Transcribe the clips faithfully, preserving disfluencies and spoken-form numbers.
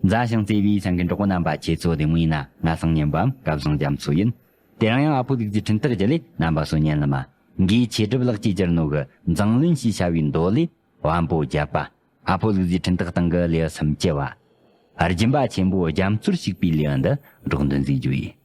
མཛའ་ཞིང་བརྩེ་བའི་སེམས་ཀྱི་གྲོགས་པོ་རྣམ་པ། ཁྱེད་ཚོ་བདེ་མོ་ཡིན་ན། ང་སང་ཉན་པའམ་སྐལ་བཟང་རྒྱ་མཚོ་ཡིན། དེ་རིང་ཡང་ཨ་ཕོ་ལུག་རྫིའི་འཕྲིན་ཐག་བརྒྱུད་ལས་རྣམ་པ་ཚོ་ཉན་ལ་མ། འགའི་ཆེ་སྒྲུབ་ལགས་ཀྱིས་བསྒྱུར་ནོ་གི་མཛངས་བླུན་ཞེས་བྱ་བའི་མདོ་ལས། དབང་པོ་བརྒྱད་པ། ཨ་ཕོ་ལུག་རྫིའི་འཕྲིན་ཐག་སྟེང་གི་ལེའུ་སུམ་ཅུ་བ། སྦྱིན་པ་ཆེན་པོ་རྒྱ་མཚོར་ཞུགས་པའི་ལེའུ་འདི་སྒྲོག་འདོན་མཛད་རྒྱུ་ཡིན།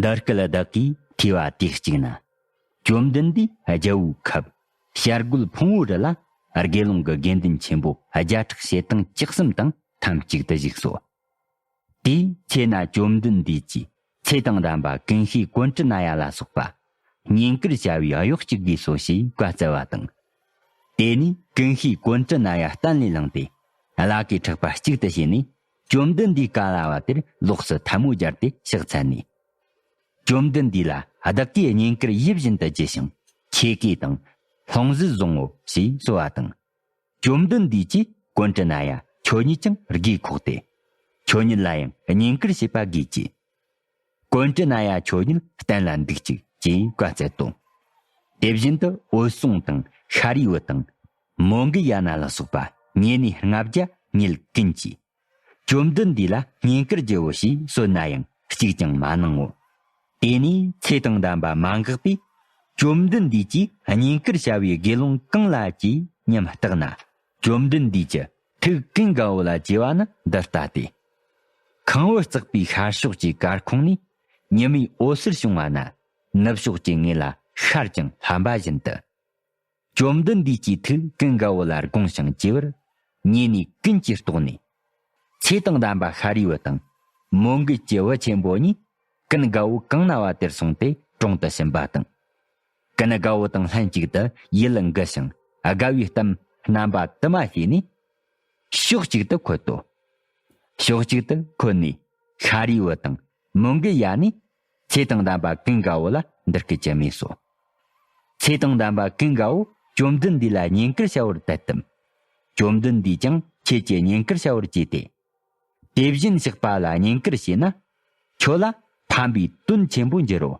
འདི་སྐད་བདག་གིས་ཐོས་པ་དུས་གཅིག་ན། བཅོམ་ལྡན་འདས་རྒྱལ་པོའི་ཁབ་བྱ་རྒོད་ཕུང་པོའི་རི་ལ། དགེ་སློང་གི་དགེ་འདུན་ཆེན་པོ་བརྒྱ་ཕྲག་ཕྱེད་དང་བཅུ་གསུམ་དང་ཐམས་ཅད་དུ་བཞུགས་སོ། དེའི་ཚེ་ན་བཅོམ་ལྡན་འདས་ཀྱིས་ཚེ་དང་ལྡན་པ་ཀུན་ཤེས་ཀོཎྜ་ནྱ་ལ་སོགས་པ་བསྙེན་བཀུར་བྱ་བའི་གཡོག་ཅིག་དགོས་སོ་ཞེས་བཀའ་སྩལ་བ་དང་། དེ་ནས་ཀུན་ཤེས་ཀོཎྜ་ནྱ་གཏན་ལས་ལངས་ཏེ། བླ་གེ་ཕྲག་པ་གཅིག་ཏུ་བྱས་ནས། བཅོམ་ལྡན་འདས་བཀའ་སླ་བ་དེར་ལོགས་སུ་ཐལ་མོ་སྦྱར་ཏེ་ཕྱག་འཚལ་ནས། བཅོམ་ལྡན་འདས་ལ་བདག་གིས་བསྙེན་བཀུར་ཡིད་བཞིན་དུ་བགྱི་ཞིང་། ཆོས་གོས་དང་ལྷུང་བཟེད་བཟུང་ངོ་ཞེས་གསོལ་བ་དང་། བཅོམ་ལྡན་འདས་ཀྱིས་ཀོཎྜ་ནྱ་ཁྱོད་ཉིད་ཀྱང་དགོས་ཁོག་སྟེ། ཁྱོད་ཉིད་ལ་ཡང་བསྙེན་བཀུར་བྱེད་པ་དགོས་ཀྱི། ཀོཎྜ་ནྱ་ཁྱོད་ཉིད་གཏན་ལ་འདུག་ཅིག་ཅེས་བཀའ་སྩལ་ཏོ། དེ་བཞིན་དུ་འོད་སྲུང་དང་ཤཱ་རིའི་བུ་དང་མོའུ་འགལ་ཡ་ན་ལ་སོགས་པ་ཉེ་གནས་ལྔ་བརྒྱ་ཉིད་ཀུན་གྱིས། བཅོམ་ལྡན་འདས་ལ་བསྙེན་བཀུར་བགྱིའོ་ཞེས་གསོལ་ན་ཡང་གཅིག་ཀྱང་མ་གནང་ངོ་། དེ་ནས་ཚེ་དང་ལྡན་པ་མ་འགགས་པས། བཅོམ་ལྡན་འདས་ཀྱིས་བསྙེན་བཀུར་བྱ་བའི་དགེ་སློང་གང་ལ་ཅེས་ཉམས་བརྟགས་ན། བཅོམ་ལྡན་འདས་ཀྱི་ཐུགས་ཀུན་དགའ་བོ་ལ་བཅོལ་བ་ནི་འདི་ལྟ་སྟེ། ཁང་བུ་བརྩེགས་པའི་ཤར་ཕྱོགས་ཀྱི་གར་ཁོང་ནས། ཉི་མའི་འོད་ཟེར་བྱུང་བ་ན། ནུབ་ཕྱོགས་ཀྱི་ངོས་ལ་ཤར་ཅིང་ལྷམ་པ་བཞིན་དུ། བཅོམ་ལྡན་འདས་ཀྱི་ཐུགས་ཀུན་དགའ་བོ་ལ་དགོངས་ཤིང་བཅོལ་བར། ཉེ་གནས་ཀུན་གྱིས་རྟོགས་ནས། ཚེ་དང་ལྡན་པ་ཤཱ་རིའི་བུ་དང་། མོའུ་འགལ་གྱི་བུ་ཆེན་པོ་གཉིས། ཀུན་དགའ་བོ་གང་ན་བ་དེར་སོང་སྟེ་དྲུང་དུ་ཕྱིན་པ་དང་། ཀུན་དགའ་བོ་དང་ལྷན་ཅིག་ཏུ་ཡིད་ལ་འགུལ་ཞིང་དགའ་བའི་གཏམ་རྣམ་པ་དུ་མ་བྱས་ནས། ཕྱོགས་གཅིག་ཏུ་འཁོད་དོ། ཕྱོགས་གཅིག་ཏུ་འཁོད་ནས་ཤཱ་རིའི་བུ་དང་མོའུ་འགལ་ཡ་ནས། ཚེ་དང་ལྡན་པ་ཀུན་དགའ་བོ་ལ་འདི་སྐད་ཅེས་སྨྲས་སོ། ཚེ་དང་ལྡན་པ་ཀུན་དགའ་བོ་བཅོམ་ལྡན་འདས་ལ་བསྙེན་བཀུར་བྱ་བར་དད་དམ། བཅོམ་ལྡན་འདས་ཀྱང་ཁྱེད་ཀྱིས་བསྙེན་བཀུར་བྱ་བར་བྱས་ཏེ། དེ་བཞིན་གཤེགས་པ་ལ་བསྙེན་བཀུར་བྱས་ན། ཁྱོད་ལ་ཕན་པའི་དོན་ཆེན་པོ་འགྱུར་རོ།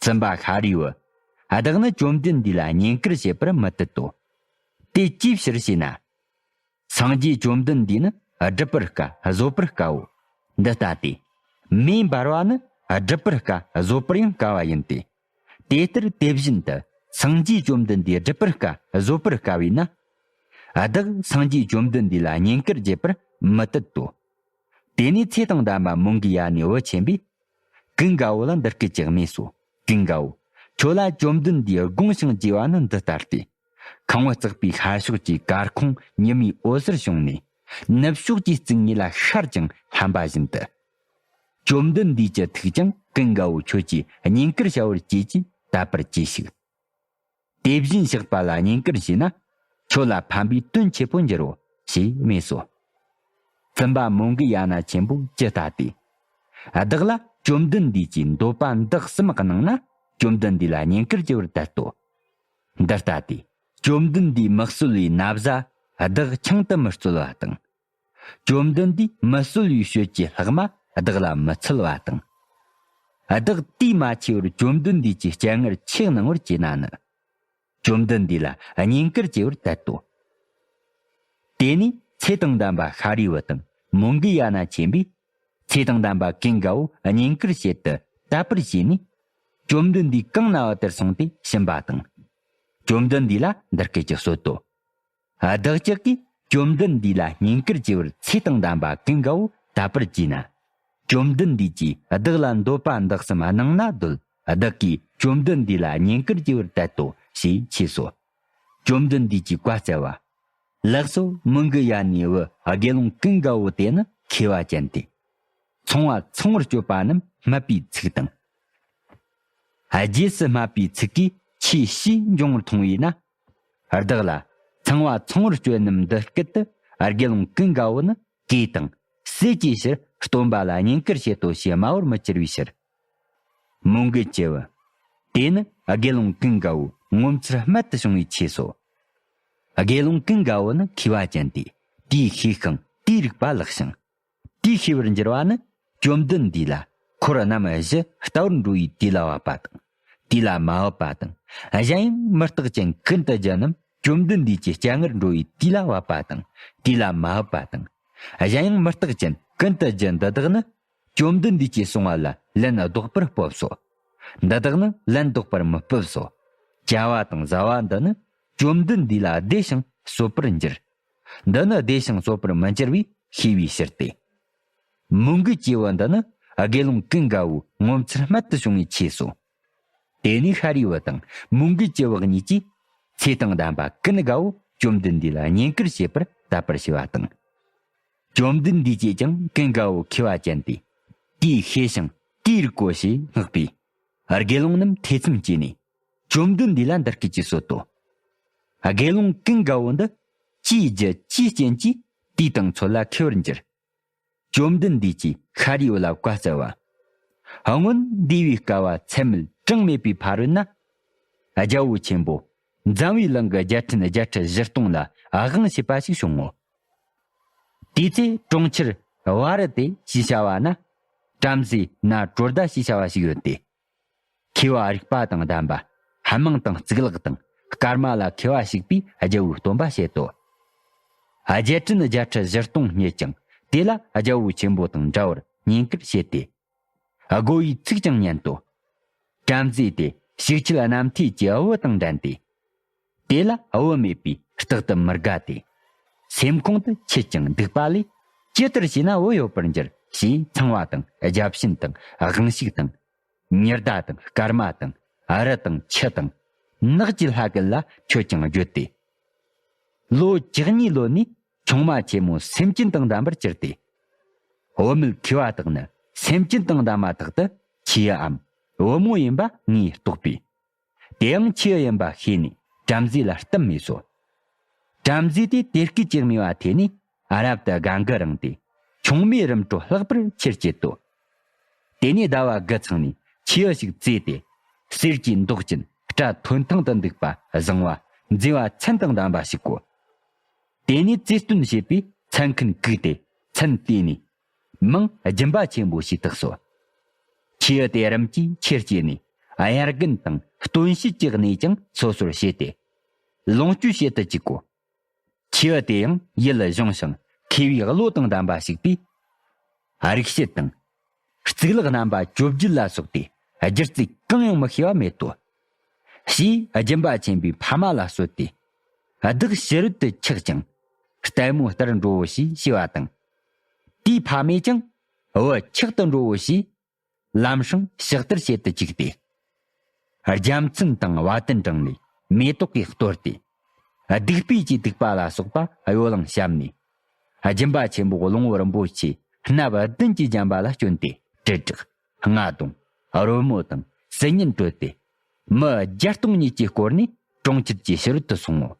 བཙུན་པ་ཤཱ་རིའི་བུ། བདག་ནི་བཅོམ་ལྡན་འདས་ལ་བསྙེན་བཀུར་བྱེད་པར་མི་དད་དོ། དེ་ཅིའི་ཕྱིར་ཞེ་ན། སངས་རྒྱས་བཅོམ་ལྡན་འདས་ནི་སྒྲུབ་པར་དཀའ་བཟོད་པར་དཀའོ། འདི་ལྟ་སྟེ། མེ་འབར་བ་ནི་སྒྲུབ་པར་དཀའ་བཟོད་པར་ཡང་དཀའ་བ་ཡིན་ཏེ། དེ་ལྟར་དེ་བཞིན་དུ་སངས་རྒྱས་བཅོམ་ལྡན་འདས་སྒྲུབ་པར་དཀའ་བཟོད་པར་དཀའ་བས་ན། བདག་སངས་རྒྱས་བཅོམ་ལྡན་འདས་ལ་བསྙེན་བཀུར་བགྱི་བར་མི་དད་དོ། དེ་ནས་ཚེ་དང་ལྡན་པ་མོའུ་འགལ་ཡ་ནས་བུ་ཆེན་པོས། ཀུན་དགའ་བོ་ལ་འདི་སྐད་ཅེས་སྨྲས་སོ། ཀུན་དགའ་བོ། ཁྱོད་ལ་བཅོམ་ལྡན་འདས་དགོངས་ཤིང་བཅོལ་བ་ནི་འདི་ལྟ་སྟེ། ཁང་བུ་བརྩེགས་པའི་ཤར་ཕྱོགས་ཀྱི་གར་ཁོང་ཉི་མའི་འོད་ཟེར་བྱུང་ནས། ནུབ་ཕྱོགས་ཀྱི་རྩིག་ངོས་ལ་ཤར་ཅིང་ལྷམ་པ་བཞིན་དུ། བཅོམ་ལྡན་འདས་ཀྱི་ཐུགས་ཀྱང་ཀུན་དགའ་བོ་ཁྱོད་ཀྱིས་བསྙེན་བཀུར་བྱ་བར་བྱེད་ཅེས་དད་པར་གྱིས་ཤིག། དེ་བཞིན་གཤེགས་པ་ལ་བསྙེན་བཀུར་བྱས་ན། ཁྱོད་ལ་ཕན་པའི་དོན་ཆེན་པོ་འགྱུར་རོ། ཞེས་སྨྲས་སོ། བཙུན་པ་མོའུ་འགལ་ཡ་ན་ཆེན་པོ་ཇི་ལྟ་སྟེ། བདག་ལ་བཅོམ་ལྡན་འདས་ཀྱིས་འདོད་པ་འདི་གསུམ་གནང་ན། བཅོམ་ལྡན་འདས་ལ་བསྙེན་བཀུར་བགྱི་བར་དད་དོ། འདི་ལྟ་སྟེ། བཅོམ་ལྡན་འདས་མི་གསོད་པའི་ན་བཟའ་བདག་འཆང་དུ་མི་གསོལ་བ་དང་། བཅོམ་ལྡན་འདས་མི་གསོད་པའི་ཞོལ་གྱི་ལྷག་མ་བདག་ལ་མི་འཚལ་བ་དང་། བདག་དུས་མ་ཆད་པར་བཅོམ་ལྡན་འདས་ཀྱི་སྤྱན་སྔར་ཆོས་གནང་བར་བྱེད་ན་ནི། བཅོམ་ལྡན་འདས་ལ་བསྙེན་བཀུར་བགྱི་བར་དད་དོ། དེ་ནས་ཚེ་དང་ལྡན་པ་ཤཱ་རིའི་བུ་དང་མོའུ་འགལ་ཡ་ན་ཆེན་པོས། ཚེ་དང་ལྡན་པ་ཀུན་དགའ་བོ་བསྙེན་བཀུར་བྱེད་དུ་དད་པར་བྱས་ནས། བཅོམ་ལྡན་འདས་གང་ན་བ་དེར་སོང་སྟེ་ཕྱིན་པ་དང་། བཅོམ་ལྡན་འདས་ལ་འདི་སྐད་ཅེས་གསོལ་ཏོ། བདག་ཅག་གིས་བཅོམ་ལྡན་འདས་ལ་བསྙེན་བཀུར་བགྱི་བར་ཚེ་དང་ལྡན་པ་ཀུན་དགའ་བོ་དད་པར་བགྱིས་ན། བཅོམ་ལྡན་འདས་ཀྱིས་བདག་ལ་འདོད་པ་འདི་གསུམ་གནང་ན་འདོད། བདག་གིས་བཅོམ་ལྡན་འདས་ལ་བསྙེན་བཀུར་བགྱི་བར་དད་དོ་ཞེས་མཆིས་སོ། བཅོམ་ལྡན་འདས་ཀྱིས་བཀའ་སྩལ་པ། ལགས་སོ། མོའུ་འགལ་ཡ་ནས་བུ་དགེ་སློང་ཀུན་དགའ་བོ་དེ་ནི་མཁས་པ་ཅན་ཏེ། ཚངས་པ་ཚངས་པར་སྤྱོད་པ་རྣམས་སྨད་པའི་ཚིག་དང་། རྗེས་སུ་སྨད་པའི་ཚིག་གིས་ཆོས་ཞེས་འབྱུང་བར་མཐོང་བས་ན། བདག་ལ་ཚངས་པ་ཚངས་པར་སྤྱོད་རྣམས་འདི་སྐད་དུ། དགེ་སློང་ཀུན་དགའ་བོ་ནི་གོས་དང་ཟས་ཀྱི་ཕྱིར་སྟོན་པ་ལ་བསྙེན་བཀུར་བྱེད་དོ་ཞེས་སྨྲ་བར་མི་འགྱུར་བའི་ཕྱིར། མོའུ་འགལ་གྱི་བུ། དེ་ནི་དགེ་སློང་ཀུན་དགའ་བོའི་ངོ་མཚར་རྨད་དུ་བྱུང་བའི་ཆོས་སོ། དགེ་སློང་ཀུན་དགའ་བོ་ནི་མཁས་པ་ཅན་ཏེ། དེའི་ཤེས་ཤིང་དེའི་རིག་པ་ལེགས་ཤིང་། དེའི་ཤེས་པར་འགྱུར་བ་ནི། བཅོམ་ལྡན་འདས་ལ་འཁོར་རྣམ་བཞི་ལྟ་བུར་འགྲོ་བའི་དུས་ལ་བབ་པ་དང་། དུས་ལ་མ་བབ་པ་དང་། གཞན་ཡང་མུ་སྟེགས་ཅན་ཀུན་ཏུ་སྦྱིན་རྣམས་བཅོམ་ལྡན་འདས་ཀྱི་སྤྱན་སྔར་འགྲོ་བའི་དུས་ལ་བབ་པ་དང་། དུས་ལ་མ་བབ་པ་དང་། གཞན་ཡང་མུ་སྟེགས་ཅན་ཀུན་ཏུ་སྦྱིན་འདི་དག་ནི། བཅོམ་ལྡན་འདས་ཀྱིས་གསུངས་པ་ལ་ལན་ལྡོག་པར་སྤོབས་སོ། འདི་དག་ནི་ལན་ལྡོག་པར་མི་སྤོབས་སོ། བྱ་བ་དང་བཟའ་བ་འདི་ནི་བཅོམ་ལྡན་འདས་ལ་བདེ་ཞིང་གསོད་པར་འགྱུར། འདི་ནི་བདེ་ཞིང་གསོད་པར་མི་འགྱུར་བའི་ཤེས་པའི་ཕྱིར་ཏེ། མོའུ་འགལ་གྱི་བུ་འདི་ནི་དགེ་སློང་ཀུན་དགའ་བོའི་ངོ་མཚར་རྨད་དུ་བྱུང་བའི་ཆོས་སོ། དེ་ནས་ཤཱ་རིའི་བུ་དང་མོའུ་འགལ་གྱི་བུ་གཉིས་ཀྱིས་ཚེ་དང་ལྡན་པ་ཀུན་དགའ་བོ་བཅོམ་ལྡན་འདས་ལ་བསྙེན་བཀུར་བྱེད་པར་དད་པར་བྱས་པ་དང་། བཅོམ་ལྡན་འདས་ཀྱིས་ཀྱང་ཀུན་དགའ་བོ་མཁས་པ་ཅན་ཏེ། དེའི་ཤེས་ཤིང་དེའི་རིག་གོ་ཞེས་བསྔགས་པས། དགེ་སློང་རྣམས་ཐེ་ཚོམ་སྐྱེས་ནས། བཅོམ་ལྡན་འདས་ལ་འདི་སྐད་ཅེས་གསོལ་ཏོ། དགེ་སློང་ཀུན་དགའ་བོ་འདི་ཅིའི་རྒྱུ་ཅིའི་རྐྱེན་གྱིས་དུས་དང་ཚོད་ལ་མཁས་པར་འགྱུར། བཅོམ་ལྡན་འདས་ཀྱིས་ཤཱ་རིའི་བུ་ལ་བཀའ་སྩལ་བ། སྔོན་འདས་པའི་བསྐལ་པ་ཚད་མེད་གྲངས་མེད་པའི་ཕ་རོལ་ན། རྒྱལ་པོ་ཆེན་པོ་འཛམ་བུའི་གླིང་གི་རྒྱལ་ཕྲན་བརྒྱད་ཁྲི་བཞི་སྟོང་ལ་དབང་བྱེད་པ་ཞིག་བྱུང་ངོ་། དེའི་ཚེ་གྲོང་ཁྱེར་ཝཱ་རི་ཏེ་ཞེས་བྱ་བ་ན། བྲམ་ཟེ་ན་གྲོ་དྷ་ཞེས་བྱ་བ་ཞིག་ཡོད་དེ། མཁས་པ་རིག་པ་དང་ལྡན་པ། དམངས་དང་གཙུག་ལག་དང་སྐར་མ་ལ་མཁས་པ་ཞིག་པས་རྒྱལ་པོའི་སྟོན་པ་བྱེད་དོ། རྒྱལ་ཕྲན་བརྒྱད་ཁྲི་བཞི་སྟོང་རྙེད་ཀྱང་དེ་ལ་རྒྱལ་པོ་ཆེན་པོ་དང་འདྲ་བར་བསྙེན་བཀུར་བྱེད་དེ། སྒོ་བའི་ཚིག་ཀྱང་ཉན་ཏོ། བྲམ་ཟེ་དེ་ཤུགས་ཆེ་རྣམ་ཐོས་ཀྱི་བུ་དང་འགྲན་ཏེ། དེ་ལ་བུ་མེད་པས་རྟག་ཏུ་མི་དགའ་སྟེ། སེམས་ཁོང་དུ་ཆད་ཅིང་སྡིག་པ་ལས། ཇི་ལྟར་བྱས་ན་བུ་ཡོད་པར་འགྱུར་ཞེས་ཚངས་པ་དང་བརྒྱ་བྱིན་དང་དབང་ཕྱུག་དང་། ཉི་ཟླ་དང་སྐར་མ་དང་རི་དང་ཆུ་དང་ནགས་ཀྱི་ལྷ་ཀུན་ལ་མཆོད་ཅིང་བརྗོད་དེ། ལོ་བཅུ་གཉིས་ལོན་ནས་ཆུང་མ་ཆེན་མོ་སེམས་ཅན་དང་ལྡན་པར་གྱུར་ཏེ། བུད་མེད་མཁས་པ་དག་ནི་སེམས་ཅན་དང་ལྡན་མ་ཐག་ཏུ་ཆེའམ་བུ་མོ་ཡིན་པ་ངས་རྟོགས་པས། དེའང་ཆེ་ཡིན་པ་ཤེས་ནས་བྲམ་ཟེ་ལ་གཏམ་སྨྲས་སོ། བྲམ་ཟེ་དེ་དེ་སྐད་ཅེས་སྨྲས་པ་ཐོས་ནས་རབ་ཏུ་དགའ་མགུ་རངས་ཏེ་ཆུང་མའི་རིམ་གྲོ་ལྷག་པར་ཆེར་བྱེད་དོ། དེ་ནས་ཟླ་བ་དགུ་ཚང་ནས་ཆེ་ཞིག་བཙས་ཏེ་གསེར་གྱི་མདོག་ཅན་སྐྲ་ཐོན་ཐང་དུ་འདུག་པ་བཟང་བ་མཛེས་པ་མཚན་དང་ལྡན་པ་ཞིག་གོ། དེ་ནས་བཙས་སྟོན་བྱེད་པས་མཚན་མཁན་བཀུག་སྟེ་མཚན་བལྟས་ནས། མིང་སྦྱིན་པ་ཆེན་པོ་ཞེས་བཏགས་སོ། ཆེའུ་དེ་རིམ་གྱིས་ཆེར་སྐྱེས་ནས་དབྱར་དགུན་དང་སྟོན་དཔྱིད་ཀྱི་གནས་ཀྱང་སོ་སོར་ཕྱེ་སྟེ། ལོངས་སྤྱོད་བྱེད་དུ་བཅུག་གོ། ཆེའུ་དེ་ཡང་ཡིད་གཞུང་ཞིང་མཁས་པའི་བློ་དང་ལྡན་པ་ཞིག་པས། རིག་བྱེད་དང་། གཙུག་ལག་རྣམ་པ་བཅོ་བརྒྱད་ལ་སོགས་ཏེ་སྒྱུ་རྩལ་གང་ཡང་མི་ཤེས་པ་མེད་དོ། ཞེས་སྦྱིན་པ་ཆེན་པོའི་ཕ་མ་ལ་གསོལ་ཏེ། བདག་ཕྱི་རོལ་དུ་ཆགས་ཀྱང་། ལྟད་མོ་ལྟར་འགྲོའོ་ཞེས་ཞུས་པ་དང་། དེའི་ཕ་མས་ཀྱང་བུ་ཆགས་དུ་འགྲོའོ་ཞེས། ལམ་སྲང་ཕྱག་བསྟར་བྱེད་དུ་བཅུག་སྟེ། རྒྱལ་མཚན་དང་བ་དན་དྲངས་ནས་མེ་ཏོག་གིས་གཏོར་ཏེ། སྡིག་པའི་ཆོས་སྡིག་པ་ལ་སོགས་པ་གཡོ་ལང་བཤམས་ནས། སྦྱིན་པ་ཆེན་པོ་གླང་པོ་རིན་པོ་ཆེ་སྣབས་བདུན་གྱིས་བརྒྱན་པ་ལ་བསྐྱོན་ཏེ་དྲིལ་བསྒྲགས། རྔ་རྡུང་། རོལ་མོ་དང་སིལ་སྙན་དཀྲོལ་ཏེ། མི་བརྒྱ་སྟོང་ཉིད་ཀྱིས་བསྐོར་ནས་གྲོང་ཁྱེར་གྱི་ཕྱི་རོལ་དུ་སོང་ངོ་།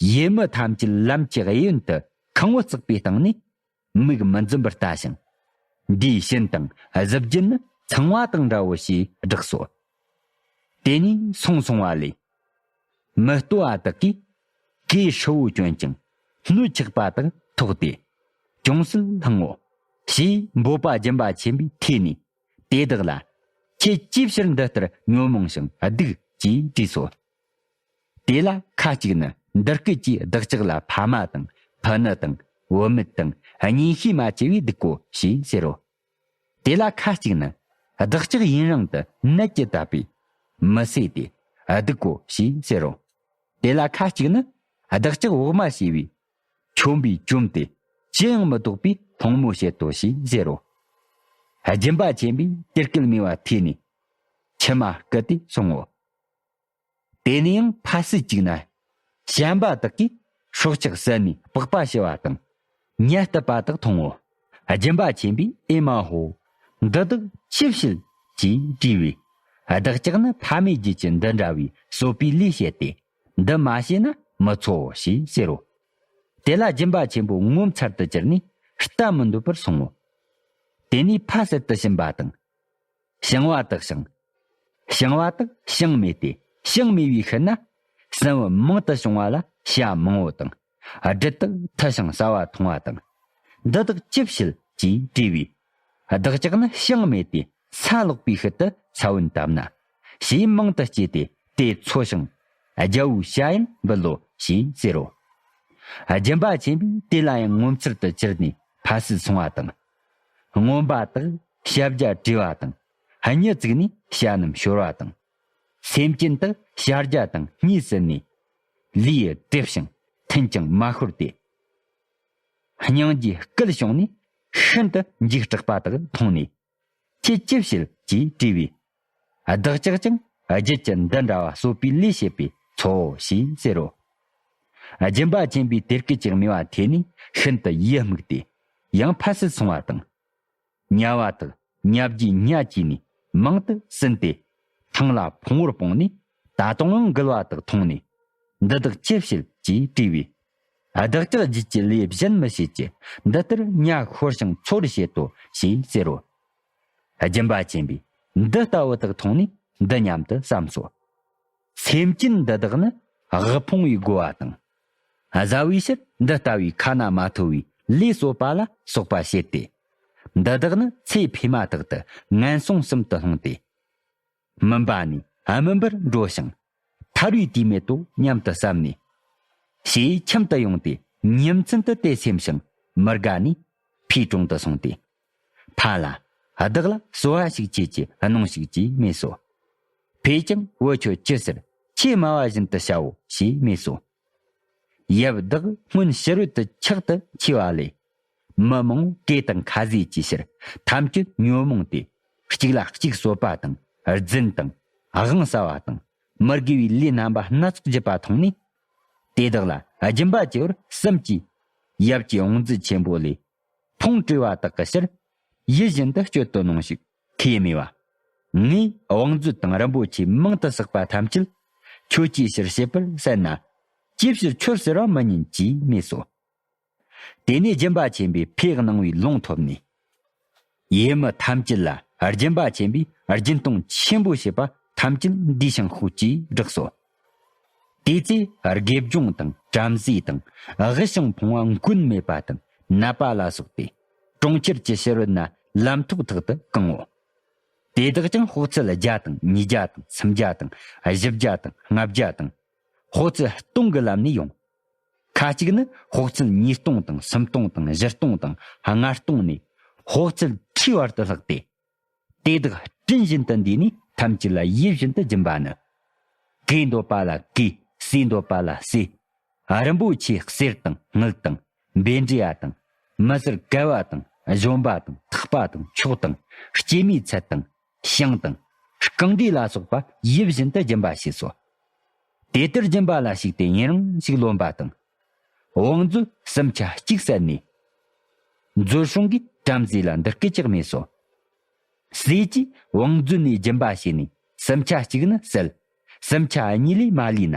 ཡུལ་མི་ཐམས་ཅད་ལམ་གྱི་གཡས་གཡོན་དུ་ཁང་བུ་བརྩེགས་པའི་སྟེང་ནས། མིག་མི་འཛུམ་པར་ལྟ་ཞིང་། འདིའི་བྱིན་དང་གཟི་བརྗིད་ནི་ཚངས་པ་དང་འདྲའོ་ཞེས་བསྒྲགས་སོ། དེ་ནས་སོང་སོང་བ་ལས། མི་ལྟོ་བ་དག་གིས་གོས་ཧྲིལ་བོ་གྱོན་ཅིང་སྣོད་ཆགས་པ་དག་ཐོགས་ཏེ། ཅུང་ཟད་ལྷུང་ངོ་། ཞེས་འབོད་པ་སྦྱིན་པ་ཆེན་པོས་ཐོས་ནས་དེ་དག་ལ། ཁྱེད་ཅིའི་ཕྱིར་འདི་ལྟར་ཉོན་མོངས་ཤིང་སྡུག་ཅེས་དྲིས་སོ། དེ་ལ་ཁ་ཅིག་ནི་འདི་སྐད་ཀྱིས་བདག་ཅག་ལ་ཕ་མ་དང་ཕུ་ནུ་དང་བུད་མེད་དང་གཉེན་བཤེས་མ་བྱས་པས་སྡིག་གོ་ཞེས་ཟེར་རོ། དེ་ལ་ཁ་ཅིག་ནི་བདག་ཅག་ཡུན་རིང་དུ་ནད་ཀྱིས་དག་པས་མི་སོས་ཏེ་སྡིག་གོ་ཞེས་ཟེར་རོ། དེ་ལ་ཁ་ཅིག་ནི་བདག་ཅག་བག་མ་ཞེས་པས་ཆོམ་པས་བཅོམ་སྟེ་ཅི་ཡང་མི་ལྡོག་པས་ཕུང་མོ་བྱེད་དོ་ཞེས་ཟེར་རོ། སྦྱིན་པ་ཆེན་པོས་དེ་སྐད་སྨྲས་པ་ཐོས་ནས་མཆི་མ་བསྐུལ་ཏེ་སོང་ངོ་། དེ་ནས་ཡང་ཕ་སུ་གཅིག་ན། བྱམས་པ་དག་གིས་སྲོག་ཆགས་བསད་ནས་པགས་པ་ཞུ་བ་དང་། ཉ་གཏུབ་པ་དག་མཐོང་ངོ་། སྦྱིན་པ་ཆེན་པོས་ཨེ་མ་ཧོ། འདི་དག་ཅི་བྱེད་ཅེས་དྲིས་པས། བདག་ཅག་ནི་ཕ་མེས་རྒྱུད་ཀྱི་འདི་འདྲ་བའི་གསོད་པའི་ལས་བྱེད་དེ། འདི་མ་བྱས་ན་མི་འཚོའོ་ཞེས་ཟེར་རོ། དེ་ལ་སྦྱིན་པ་ཆེན་པོ་ངོ་མཚར་དུ་གྱུར་ནས་ལྟ་མི་འདོད་པར་སོང་ངོ་། དེ་ནས་ཕ་སད་དུ་ཕྱིན་པ་དང་། ཞིང་བ་དག་ཞིང་། བྱང་བ་དག་བྱང་མེད་དེ། བྱང་མེད་པའི་ཤུལ་ན། སྲིན་བུ་མང་དུ་བྱུང་བ་ལ་བྱ་མང་བོ་དང་། སྦྲུལ་དག་འཐུ་ཞིང་ཟ་བ་འཐུང་བ་དང་། འདི་དག་ཅི་བྱེད་ཅེས་དྲིས་པས། བདག་ཅག་ནི་བྱང་མེད་དེ། ས་ལོག་པའི་ཤུལ་དུ་ས་བོན་བཏབ་ན། བྱེའུ་མང་དུ་སྐྱེས་ཏེ་དེ་འཚོ་ཞིང་། རྒྱལ་པོའི་ཞྭ་ཡང་འབུད་ལོ་ཞེས་ཟེར་རོ། སྦྱིན་པ་ཆེན་པོས་དེ་ལ་ཡང་ངོ་མཚར་དུ་གྱུར་ནས་ཕ་སུ་སོང་བ་དང་། རྔོན་པ་དག་ཞབས་རྗེས་བྲེལ་བ་དང་། མྱི་བཙུགས་ནས་ཞྭ་རྣམས་བཤོར་བ་དང་། སེམས་ཅན་དག་ཞྭ་རྒྱ་དང་སྙེས་ཟིན་ནས། ལུས་བསྡེབས་ཤིང་ཐུན་ཀྱང་མ་ཤོར་ཏེ། སྙིང་རྗེ་སྐུལ་བྱུང་ནས་ཤིན་ཏུ་འཇིགས་སྐྲག་པ་དག་མཐོང་ནས། ཁྱེད་ཅི་བྱེད་ཅེས་དྲིས་པས། བདག་ཅག་ཀྱང་རྒྱུད་ཀྱི་འདི་འདྲ་བ་གསོད་པའི་ལས་བྱེད་པས་འཚོའོ་ཞེས་ཟེར་རོ། སྦྱིན་པ་ཆེན་པོས་དེ་སྐད་ཅེས་སྨྲས་པ་ཐོས་ནས་ཤིན་ཏུ་ཡིད་མུག་སྟེ། ཡང་ཕ་སུ་སོང་བ་དང་། དམྱལ་བ་དག་དམྱལ་བརྒྱའི་དམྱལ་བྱས་ནས་མང་དུ་ཟིན་ཏེ། ཐང་ལ་ཕུང་བོར་སྤུངས་ནས། ད་དུང་ཡང་འགུལ་བ་དག་མཐོང་ནས། འདི་དག་ཅི་བྱེད་ཅེས་དྲིས་པས། བདག་ཅག་རྒྱུད་ཀྱི་ལས་གཞན་མི་བྱེད་ཀྱི། འདི་ལྟར་དམྱལ་ཤོར་ཞིང་འཚོ་བར་བྱེད་དོ་ཞེས་ཟེར་རོ། སྦྱིན་པ་ཆེན་པོས་འདི་ལྟ་བུ་དག་མཐོང་ནས་འདི་སྙམ་དུ་བསམས་སོ། སེམས་ཅན་འདི་དག་ནི་དབུལ་ཕོངས་པའི་རྒོལ་བ་དང་། བཟའ་བའི་ཕྱིར་འདི་ལྟ་བུའི་ཁ་ན་མ་ཐོ་བའི་ལས་གསོད་པ་ལ་སོགས་པ་བྱེད་དེ། འདི་དག་ནི་ཚེ་འཕོས་མ་ཐག་ཏུ་ངན་སོང་གསུམ་དུ་ལྷུང་སྟེ། མུན་པ་ནས་མུན་པར་འགྲོ་ཞིང་། ཐར་བའི་དུས་མེད་དོ་སྙམ་དུ་བསམས་ནས། ཞེས་ཁྱིམ་དུ་ཡོང་སྟེ་ཉིན་མཚན་དུ་དེ་སེམས་ཤིང་མི་དགའ་ནས་ཕའི་དྲུང་དུ་སོང་སྟེ། ཕ་ལ། བདག་ལ་གསོལ་བ་ཞིག་བྱེད་ཀྱི་གནོང་ཞིག་ཅེས་སྨྲས་སོ། ཕས་ཀྱང་འུ་ཆོས་ཅི་ཟེར། ཁྱེད་སྨྲ་བ་བཞིན་དུ་བྱའོ་ཞེས་སྨྲས་སོ། ཡབ་བདག་སྔོན་ཕྱི་རོལ་དུ་ཆག་ཏུ་མཆིས་པ་ལས། མི་མང་པོ་གོས་དང་ཁ་ཟས་ཀྱི་ཕྱིར་ཐམས་ཅད་ཉོན་མོངས་ཏེ། གཅིག་ལ་གཅིག་གསོད་པ་དང་། རྫུན་དང་། དབང་ཟ་བ་དང་། མི་དགེ་བའི་ལས་རྣམ་པ་སྣ་ཚོགས་བགྱིས་པ་མཐོང་ནས། དེ་དག་ལ་སྦྱིན་པ་བགྱི་བར་བསམ་གྱིས། ཡབ་ཀྱི་བང་མཛོད་ཆེན་པོ་ལས། ཕུང་བྲུལ་བ་དག་གི་ཕྱིར། ཡིད་བཞིན་དུ་སྤྱོད་དོ་གནོང་ཞིག་ཁོས་སྨྲས་པ། ངས་བང་མཛོད་དང་རིན་པོ་ཆེ་མང་དུ་བསགས་པ་ཐམས་ཅད་ཁྱོད་ཀྱི་ཕྱིར་བྱེད་པར་གསན་ན། ཅིའི་ཕྱིར་ཁྱོད་ཟེར་བ་མི་ཉན་ཅེས་སྨྲས་སོ། དེ་ནས་སྦྱིན་པ་ཆེན་པོས་ཕས་གནང་བའི་ལུང་ཐོབ་ནས། ཡུལ་མི་ཐམས་ཅད་ལ་སྦྱིན་པ་ཆེན་པོས་སྦྱིན་གཏོང་ཆེན་པོ་བྱེད་པ་ཐམས་ཅད་འདུས་ཤིང་ཤོག་ཅེས་བསྒྲགས་སོ། དེ་ཚེ་དགེ་སྦྱོང་དང་བྲམ་ཟེ་དང་དབུལ་ཞིང་ཕོངས་པ་མགོན་མེད་པ་དང་ནད་པ་ལ་སོགས་ཏེ་གྲོང་ཁྱེར་གྱི་ཕྱི་རོལ་ན་ལམ་ཐོག་ཐག་ཏུ་བཀང་ངོ་། དེ་དག་ཀྱང་དཔག་ཚད་བརྒྱ་དང་ཉིས་བརྒྱ་དང་སུམ་བརྒྱ་དང་བཞི་བརྒྱ་དང་ལྔ་བརྒྱ་དང་། དཔག་ཚད་སྟོང་གི་ལམ་ནས་ཡོང་། ཁ་ཅིག་ནི་དཔག་ཚད་ཉིས་སྟོང་དང་སུམ་སྟོང་དང་བཞི་སྟོང་དང་ལྔ་སྟོང་ནས་དཔག་ཚད་ཁྲིའི་བར་དུ་ལྷག་སྟེ། དེ་དག་སྤྲིན་བཞིན་དུ་འདུས་ནས་ཐམས་ཅད་ལ་ཡིད་བཞིན་དུ་སྦྱིན་པ་ནི། གོས་འདོད་པ་ལ་གོས། ཟས་འདོད་པ་ལ་ཟས། རིན་པོ་ཆེ་གསེར་དང་དངུལ་དང་། འབེན་འདྲེ་བ་དང་། མི་སེར་ག་བ་དང་། གཞོན་པ་དང་། ཐག་པ་དང་། མཆོག་དང་། སྐྱེད་མོས་ཚལ་དང་། ཞིང་དང་། རྐང་འདྲེ་ལ་སོགས་པ་ཡིད་བཞིན་དུ་སྦྱིན་པ་བྱས་སོ། དེ་ལྟར་སྦྱིན་པ་ལ་ཞུགས་ཏེ་ཡུན་རིང་ཞིག་ལོན་པ་དང་། བང་མཛོད་སུམ་ཆ་གཅིག་བསལ་ནས། མཛོད་སྲུང་གིས་བྲམ་ཟེ་ལ་འདི་སྐད་ཅེས་སྨྲས་སོ། ཟས་ཀྱིས་བང་མཛོད་ནས་སྦྱིན་པ་བྱས་ནས་སུམ་ཆ་གཅིག་ནི་བསལ། སུམ་ཆ་གཉིས་ལས་མ་ལུས་ན།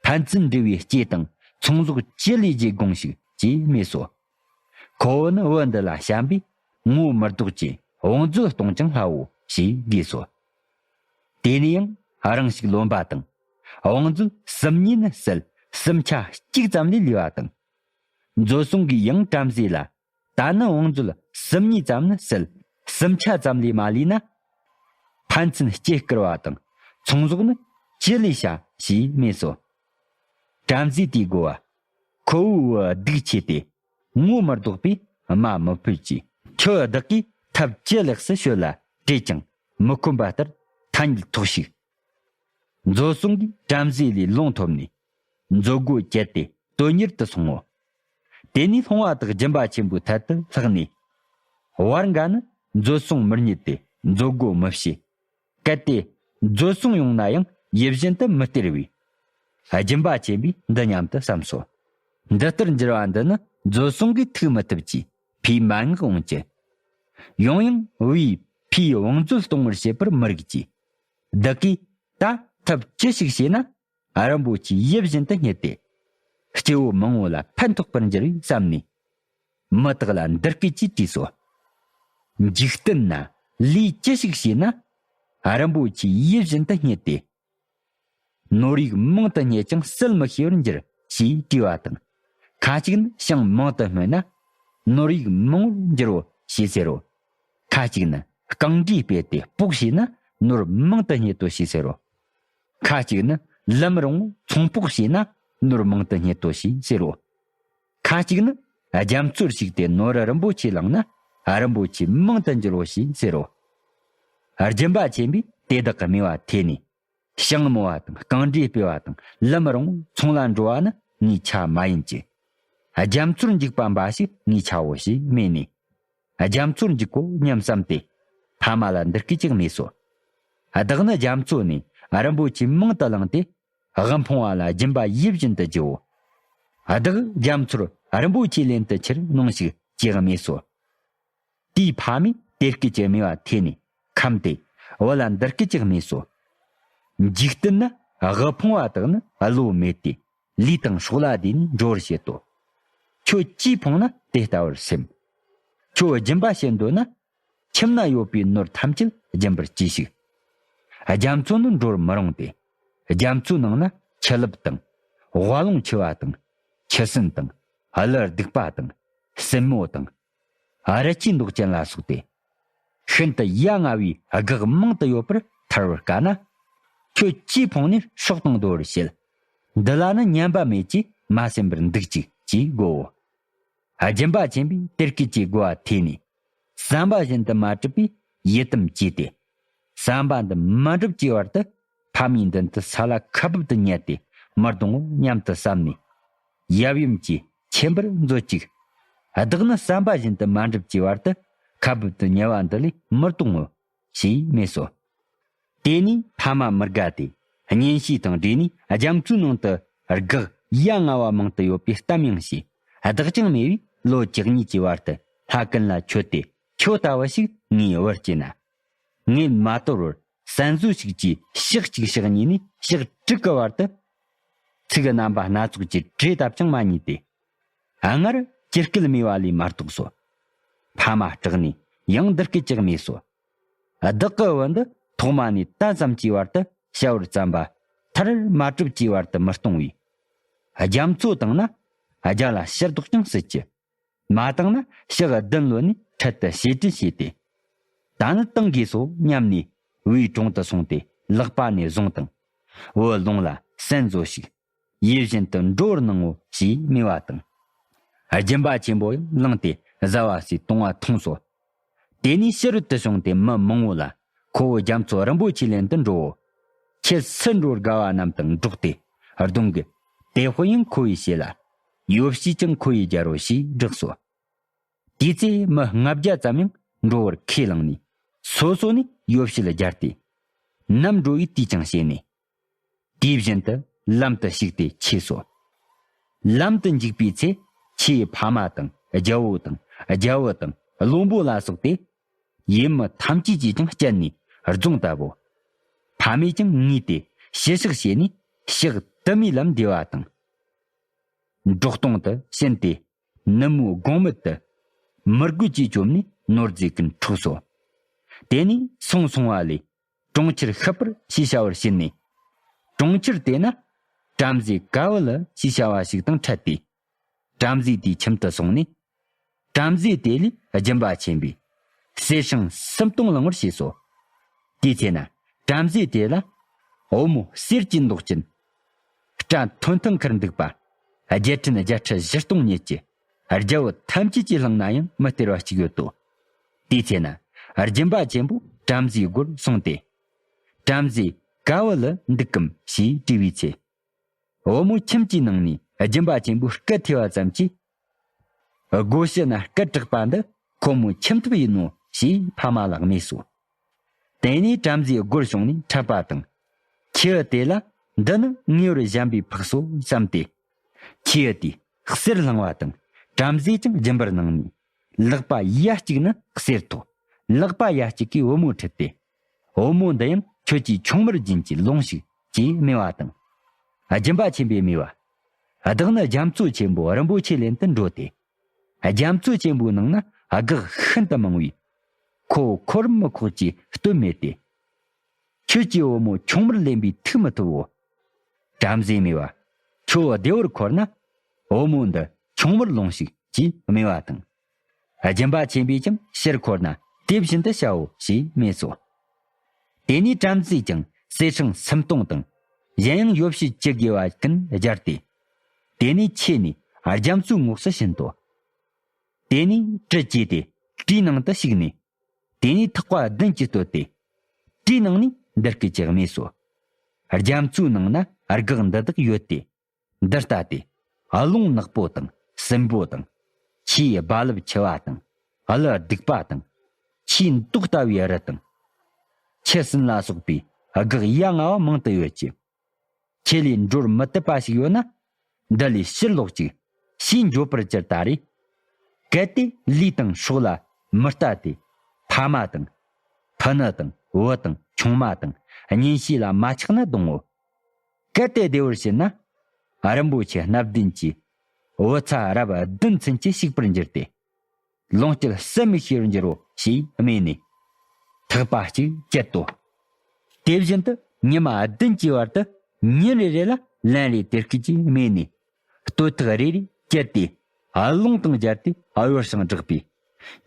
ཕན་ཚུན་འབྲེལ་བའི་སྐྱེས་དང་ཚོང་ཟོག་ཅི་ལས་བརྗེ་དགོངས་ཤིག་ཅེས་སྨྲས་སོ། ཁོ་བོ་ནི་བུ་འདི་ལ་བྱམས་པས་ངོ་མི་ལྡོག་ཅེས་བང་མཛོད་གཏོང་ཀྱང་སླའོ་ཞེས་དགོས་སོ། དེ་ནས་ཡང་རང་ཞིག་ལོན་པ་དང་། བང་མཛོད་སུམ་གཉིས་ནི་བསལ། སུམ་ཆ་གཅིག་ཙམ་ལས་ལུས་པ་དང་། མཛོད་སྲུང་གིས་ཡང་བྲམ་ཟེ་ལ། ད་ནི་བང་མཛོད་སུམ་གཉིས་ཙམ་ནི་བསལ། སུམ་ཆ་ཙམ་ལས་མ་ལུས་ན། ཕན་ཚུན་སྐྱེ་སྐུར་བ་དང་ཚོང་ཟོག་ནི་ཅི་ལས་བྱ་ཞེས་སྨྲས་སོ། བྲམ་ཟེ་དེས་བསྒོ་བ། ཁོ་བོའི་བུ་སྡུག་ཆེ་སྟེ་ངོ་མི་ལྡོག་པས་སྨྲ་མི་ཕོད་ཀྱིས། ཁྱོད་བདག་གིས་ཐབས་ཅི་ལེགས་སུ་ཤོད་ལ་བྲེལ་ཀྱང་མི་ཁོམ་པ་ལྟར་ཐ་སྙད་ཐོགས་ཤིག་མཛོད་སྲུང་གིས་བྲམ་ཟེ་ལས་ལུང་ཐོབ་ནས་མཛོད་སྒོ་བཅད་དེ་དོན་གཉེར་དུ་སོང་ངོ་། དེ་ནས་ལྷུང་བ་དག་སྦྱིན་པ་ཆེན་པོའི་ཐད་དུ་ལྷགས་ནས། བར་འགའ་ནི་མཛོད་སྲུང་མི་རྙེད་དེ་མཛོད་སྒོ་མི་ཕྱེ། གལ་ཏེ་མཛོད་སྲུང་ཡོང་ན་ཡང་ཡིད་བཞིན་དུ་མི་སྟེར་བས། སྦྱིན་པ་ཆེན་པོས་འདི་སྙམ་དུ་བསམས་སོ། འདི་ལྟར་འགྱུར་བ་འདི་ནི་མཛོད་སྲུང་གིས་ཐུགས་མི་ཐུབ་ཀྱིས་ཕའི་མན་ངག་འོང་གྱི། ཡང་ཡང་བུས་ཕའི་བང་མཛོད་གཏོང་བར་བྱེད་པར་མི་རིགས་ཀྱིས། བདག་གིས་ད་ཐབས་ཅི་ཞིག་བྱས་ན། རིན་པོ་ཆེ་ཡིད་བཞིན་དུ་རྙེད་དེ། སྐྱེ་བོ་མང་བོ་ལ་ཕན་ཐོགས་པར་འགྱུར་བས་བསམས་ནས། མི་དག་ལ་འདི་སྐད་ཅེས་དྲིས་སོ། འཇིག་རྟེན་ན་ལས་ཅི་ཞིག་བྱས་ན། རིན་པོ་ཆེ་ཡིད་བཞིན་དུ་རྙེད་དེ། ནོར་ཡུག་མང་དུ་རྙེད་ཀྱང་བསད་མི་ཤེས་པར་འགྱུར་ཞེས་དྲིས་པ་དང་། ཁ་ཅིག་ནི་ཞིང་མང་དུ་སྨིན་ན་ནོར་ཡུག་མང་བར་འགྱུར་རོ་ཞེས་ཟེར་རོ། ཁ་ཅིག་ནི་རྐང་འདྲིས་སྤེལ་ཏེ་སྤོགས་བྱས་ན་ནོར་མང་དུ་རྙེད་དོ་ཞེས་ཟེར་རོ། ཁ་ཅིག་ནི་ལམ་རིང་པོ་ཚོང་སྤོགས་བྱས་ན་ནོར་མང་དུ་རྙེད་དོ་ཞེས་ཟེར་རོ། ཁ་ཅིག་ནི་རྒྱ་མཚོར་ཞུགས་ཏེ་ནོར་རིན་པོ་ཆེ་བླངས་ན་རིན་པོ་ཆེ་མང་དུ་འགྱུར་རོ་ཞེས་ཟེར་རོ། སྦྱིན་པ་ཆེན་པོས་དེ་དག་གི་སྨྲས་པ་ཐོས་ནས། ཞིང་རྨོ་བ་དང་རྐང་འདྲིས་སྤེལ་བ་དང་ལམ་རིང་པོ་ཚོང་ལ་འགྲོ་བ་ནི་ངའི་ཆ་མ་ཡིན་གྱི། རྒྱ་མཚོར་འཇུག་པ་འབའ་ཞིག་ངའི་ཆའོ་ཞེས་སྨྲས་ནས། རྒྱ་མཚོར་འཇུག་གོ་སྙམ་བསམས་ཏེ། ཕ་མ་ལ་འདི་སྐད་ཅེས་སྨྲས་སོ། བདག་ནི་རྒྱ་མཚོ་ནས་རིན་པོ་ཆེ་མང་དུ་བླངས་ཏེ། དབུལ་ཕོངས་པ་ལ་སྦྱིན་པ་ཡིད་བཞིན་དུ་བགྱིའོ། བདག་རྒྱ་མཚོར་རིན་པོ་ཆེ་ལེན་དུ་ཁྱེར་གནང་ཞིག་ཅེས་སྨྲས་སོ། དེའི་ཕ་མས་དེ་སྐད་ཅེས་སྨྲས་པ་ཐོས་ནས་ཁམས་ཏེ། བུ་ལ་འདི་སྐད་ཅེས་སྨྲས་སོ། འཇིག་རྟེན་ན་དབུལ་ཕོངས་པ་དག་ནི་བློ་མེད་དེ། ལུས་དང་སྲོག་ལ་བསྡུས་ནས་འགྲོ་བར་བྱེད་དོ། ཁྱོད་ཅིས་ཕོངས་ན་དེ་ལྟ་བུར་སེམས། ཁྱོད་སྦྱིན་པ་བྱེད་འདོད་ན། ཁྱིམ་ན་ཡོད་པའི་ནོར་ཐམས་ཅད་སྦྱིན་པར་གྱིས་ཤིག། རྒྱ་མཚོ་ནི་འགྲོར་མི་རུང་སྟེ། རྒྱ་མཚོའི་ནང་ན་ཁྱི་ལུད་དང་། དབའ་ལོང་ཁྱི་བ་དང་། ཁྱི་སྲིན་དང་། ཀླུ་གདུག་པ་དང་། སྲིན་མོ་དང་། རི་སྐྱེས་མདོག་ཅན་ལ་སོགས་ཏེ། ཤིན་ཏུ་ཡ་ང་བའི་སྒེག་མང་དུ་ཡོད་པར་ཐར་བར་དཀའ་ན། ཁྱོད་ཅིས་ཕོངས་ནས་སྲོག་དང་བསྡོ་བར་བྱེད། འདི་ལ་ནི་ཉན་པ་མེད་ཅེས་མ་སེམས་པར་འདུག་ཅིག་ཅེས་བསྒོའོ། སྦྱིན་པ་ཆེན་པོས་དེ་སྐད་ཅེས་བསྒོ་བ་ཐོས་ནས། བསམ་པ་བཞིན་དུ་མ་གྲུབ་པས་ཡི་དམ་བཅས་ཏེ། བསམ་པ་འདི་མ་འགྲུབ་ཀྱི་བར་དུ་ཕ་མའི་མདུན་དུ་ས་ལ་ཁ་སྦུབ་ཏུ་ཉལ་ཏེ་མི་གཏོང་ངོ་སྙམ་དུ་བསམས་ནས། ཡབ་ཡུམ་གྱིས་མཁྱེན་པར་མཛོད་ཅིག། བདག་ནི་བསམ་པ་བཞིན་དུ་མ་འགྲུབ་ཀྱི་བར་དུ་ཁ་སྦུབ་ཏུ་ཉལ་བ་འདི་ལས་མི་གཏོང་ངོ་། ཞེས་སྨྲས་སོ། དེ་ནས་ཕ་མ་མི་དགའ་སྟེ། གཉེན་བཤེས་དང་འབྲེལ་ནས་རྒྱ་མཚོའི་ནང་དུ་སྒེག་ཡ་ང་བ་མང་དུ་ཡོད་པའི་གཏམ་ཡང་བྱས། བདག་ཅང་མེད་པས་ལོ་བཅུ་གཉིས་ཀྱི་བར་དུ་ལྷ་ཀུན་ལ་མཆོད་དེ། ཁྱོད་ལྟ་བུ་ཞིག་ངས་བུ་སྐྱེས་ན། ངས་མ་དོར་བར་བསམ་བཟོ་ཞིག་གྱིས་ཞག་གཅིག་ཞག་གཉིས་ནས་ཞག་དྲུག་གི་བར་དུ། ཚིག་རྣམ་པ་སྣ་ཚོགས་ཀྱི་བྲིས་བཏབ་ཅང་མ་རྙེད་དེ། སྔར་ཇི་སྐད་སྨྲས་པ་ལས་མ་གཏོགས་སོ། ཕ་མ་སྐྲག་ནས་ཡང་འདི་སྐད་ཅེས་སྨྲས་སོ། བདག་གི་བུ་འདི་ཐོག་མ་ནས་ད་ཙམ་གྱི་བར་དུ་བྱ་བར་བརྩམས་པ། མཐར་མ་གྲུབ་ཀྱི་བར་དུ་མི་གཏོང་བས། རྒྱ་མཚོ་བཏང་ན་རྒྱ་ལ་ཕྱིར་ལྡོག་ཀྱང་སྲིད་ཀྱི། མ་བཏང་ན་ཞག་བདུན་ལོན་ནས་འཕྲལ་དུ་བྱེད་དྲི་བྱས་ཏེ། ད་ནི་བཏང་དགོས་སོ་སྙམ་ནས་བུའི་དྲུང་དུ་སོང་སྟེ་ལག་པ་ནས་བཟུང་དང་། བུ་ལོང་ལ་སོན་བཟོ་ཞིག། ཡིད་བཞིན་དུ་འགྲོ་བར་གནང་ངོ་ཞེས་སྨྲས་པ་དང་། སྦྱིན་པ་ཆེན་པོ་ཡང་བླངས་ཏེ་བཟའ་བ་ཟས་གཏོང་བ་འཐུངས་སོ། དེ་ནས་ཕྱི་རོལ་དུ་བྱུང་སྟེ་མི་མང་བོ་ལ། ཁོ་བོ་རྒྱ་མཚོ་རིན་པོ་ཆེ་ལེན་དུ་འགྲོའོ། ཁྱེད་སུ་འགྲོ་དགའ་བ་རྣམས་དང་འགྲོགས་ཏེ། གདོང་གི་དེ་དཔོན་ཡང་ཁོ་བོས་བྱེད་ལ། ཡོ་བྱད་ཀྱང་ཁོ་བོས་སྦྱར་རོ་ཞེས་བསྒྲགས་སོ། དེའི་ཚེ་མི་ལྔ་བརྒྱ་ཙམ་ཡང་འགྲོ་བར་ཁས་བླངས་ནས། སོ་སོ་ནས་ཡོ་བྱད་སྦྱར་ཏེ། ནམ་འགྲོ་བའི་དུས་ཀྱང་བྱས་ནས། དེ་བཞིན་དུ་ལམ་དུ་ཞུགས་ཏེ་ཆས་སོ། ལམ་དུ་འཇུག་པའི་ཚེ་ཁྱེད་ཕ་མ་དང་རྒྱལ་པོ་དང་རྒྱལ་བུ་དང་བློན་པོ་ལ་སོགས་ཏེ། ཡུལ་མི་ཐམས་ཅད་ཀྱིས་ཀྱང་བསྐྱལ་ནས་རྫོང་བཏབ་བོ། ཕ་མས་ཀྱང་ངུས་ཏེ་ཞུ་ཕྱག་བྱས་ནས་ཕྱག་དུ་མའི་ལམ་བདེ་བ་དང་། འབྲོག་སྟོང་དུ་ཕྱིན་ཏེ། ནུབ་མོ་དགོང་མོ་དུ་མི་རྒོད་ཀྱིས་བཅོམ་ནས་ནོར་རྫས་ཀུན་འཕྲོག་སོ། དེ་ནས་སོང་སོང་བ་ལས་གྲོང་ཁྱེར་ཤི་པར་ཞེས་བྱ་བར་ཕྱིན་ནས། གྲོང་ཁྱེར་དེ་ན་བྲམ་ཟེ་ཀ་བུ་ལི་ཞེས་བྱ་བ་ཞིག་དང་འཕྲད་དེ། བྲམ་ཟེ་དེའི་ཁྱིམ་དུ་སོང་ནས། བྲམ་ཟེ་དེ་ལས་སྦྱིན་པ་ཆེན་པོས་གསེར་སྲང་སུམ་སྟོང་བླང་བར་བྱས་སོ། དེའི་ཚེ་ན་བྲམ་ཟེ་དེ་ལ་བུ་མོ་གསེར་གྱི་མདོག་ཅན། སྐྲ་ཐོན་ཐང་ཁར་འདུག་པ། རྒྱལ་ཕྲན་བརྒྱ་ཁྲི་བཞི་སྟོང་ཉིད་ཀྱི་རྒྱལ་པོ་ཐམས་ཅད་ཀྱིས་བླངས་ན་ཡང་མི་སྟེར་བ་གཅིག་ཡོད་དོ། དེའི་ཚེ་ན་སྦྱིན་པ་ཆེན་པོ་བྲམ་ཟེའི་སྒོར་སོང་སྟེ། བྲམ་ཟེ་ཀ་བུ་ལི་འདུག་གམ་ཞེས་དྲིས་པའི་ཚེ། བུ་མོ་ཁྱིམ་གྱི་ནང་ནས་སྦྱིན་པ་ཆེན་པོའི་སྐད་ཐོས་པ་ཙམ་གྱིས། སྒོ་ཕྱི་ན་སྐད་གྲགས་པ་འདི་ཁོ་མོའི་ཁྱིམ་ཐབ་ཡིན་ནོ་ཞེས་ཕ་མ་ལ་སྨྲས་སོ། དེ་ནས་བྲམ་ཟེའི་སྒོར་སོང་ནས་འཕྲད་པ་དང་། ཁྱེའུ་དེ་ལ་འདི་ནི་ངེས་པར་གཞན་པའི་ཕག་སོ་བསམས་ཏེ། ཁྱེའུ་དེས་གསེར་བླངས་པ་དང་བྲམ་ཟེས་ཀྱང་སྦྱིན་པར་གནང་ནས། ལག་པ་ཡ་གཅིག་ནི་གསེར་ཐོགས། ལག་པ་ཡ་གཅིག་གིས་བུ་མོ་ཁྲིད་དེ། བུ་མོ་འདི་ཡང་ཁྱོད་ཀྱིས་ཆུང་མར་སྦྱིན་གྱིས་ལོངས་ཤིག་ཅེས་སྨྲས་པ་དང་། སྦྱིན་པ་ཆེན་པོས་སྨྲས་པ། བདག་ནི་རྒྱ་མཚོ་ཆེན་པོ་རིན་པོ་ཆེ་ལེན་དུ་འགྲོ་སྟེ། རྒྱ་མཚོ་ཆེན་པོའི་ནང་ན་སྒེག་ཤིན་ཏུ་མང་བས། ཁོ་འཁོར་མི་ཁོག་ཅེས་སྟོན་མེད་དེ། ཁྱོད་ཀྱིས་བུ་མོ་ཆུང་མར་ལེན་པས་ཐུག་མི་ཐུབ་བོ། བྲམ་ཟེ་སྨྲས་པ། ཁྱོད་བདེ་བར་འཁོར་ན། བུ་མོ་འདི་ཆུང་མར་ལོངས་ཤིག་ཅེས་སྨྲས་པ་དང་། སྦྱིན་པ་ཆེན་པོས་ཀྱང་ཕྱིར་འཁོར་ན་དེ་བཞིན་དུ་བྱའོ་ཞེས་སྨྲས་སོ། དེ་ནས་བྲམ་ཟེས་ཀྱང་ཟས་སྲང་སུམ་སྟོང་དང་། གཞན་ཡང་ཡོ་བྱད་ཅི་དགོས་པ་ཀུན་སྦྱར་ཏེ། དེ་ནས་ཆས་ནས་རྒྱ་མཚོའི་ངོགས་སུ་ཕྱིན་ཏོ། དེ་ནས་གྲུ་བཅས་ཏེ་གྲུའི་ནང་དུ་ཞུགས་ནས། དེ་ནས་ཐག་པ་བདུན་གྱིས་བསྟོད་དེ། དེའི་ནང་ནས་འདི་སྐད་ཅེས་སྨྲས་སོ། རྒྱ་མཚོའི་ནང་ན་སྒེག་འདི་དག་ཡོད་དེ། འདི་ལྟ་སྟེ། རླུང་ནག་པོ་དང་སྲིན་པོ་དང་། ཆུའི་རྦ་རླབས་འཆི་བ་དང་། ཀླུ་གདུག་པ་དང་། ཆུའི་མདོག་ལྟ་བུའི་རི་དང་། ཆུ་སྲིན་ལ་སོགས་པའི་སྒེག་ཡ་ང་བ་མང་དུ་ཡོད་ཀྱི། ཁྱེད་ལས་འགྲོར་མི་བཏུབ་པ་ཞིག་ཡོད་ན། འདི་ལས་ཕྱིར་ལོག་ཅིག་ཞེས་འགྱོད་པར་གྱུར་ཏ་རེ། གལ་ཏེ་ལུས་དང་སྲོག་ལ་མི་ལྟ་སྟེ། ཕ་མ་དང་། ཕུ་ནུ་དང་བུ་དང་ཆུང་མ་དང་གཉེན་བཤེས་ལ་མ་ཆགས་ན་གདོང་ངོ་། གལ་ཏེ་བདེ་བར་ཕྱིན་ན། རིན་པོ་ཆེ་སྣ་བདུན་གྱིས་བུ་ཚ་རབས་བདུན་ཚུན་གྱི་བཤིག་པར་འགྱུར་ཏེ། ལོངས་སྤྱོད་ཟད་མི་ཤེས་པར་འགྱུར་རོ་ཞེས་སྨྲས་ནས། ཐག་པ་གཅིག་བཅད་དོ། དེ་བཞིན་དུ་ཉི་མ་བདུན་གྱི་བར་དུ་ཉིན་རེ་རེ་ལ་ལན་རེ་དེ་སྐད་ཅེས་སྨྲས་ནས། སྟོད་ཐག་རེ་རེ་བཅད་དེ། རླུང་དང་སྦྱར་ཏེ་གཡོར་ཞིང་བསྒྲགས་པས།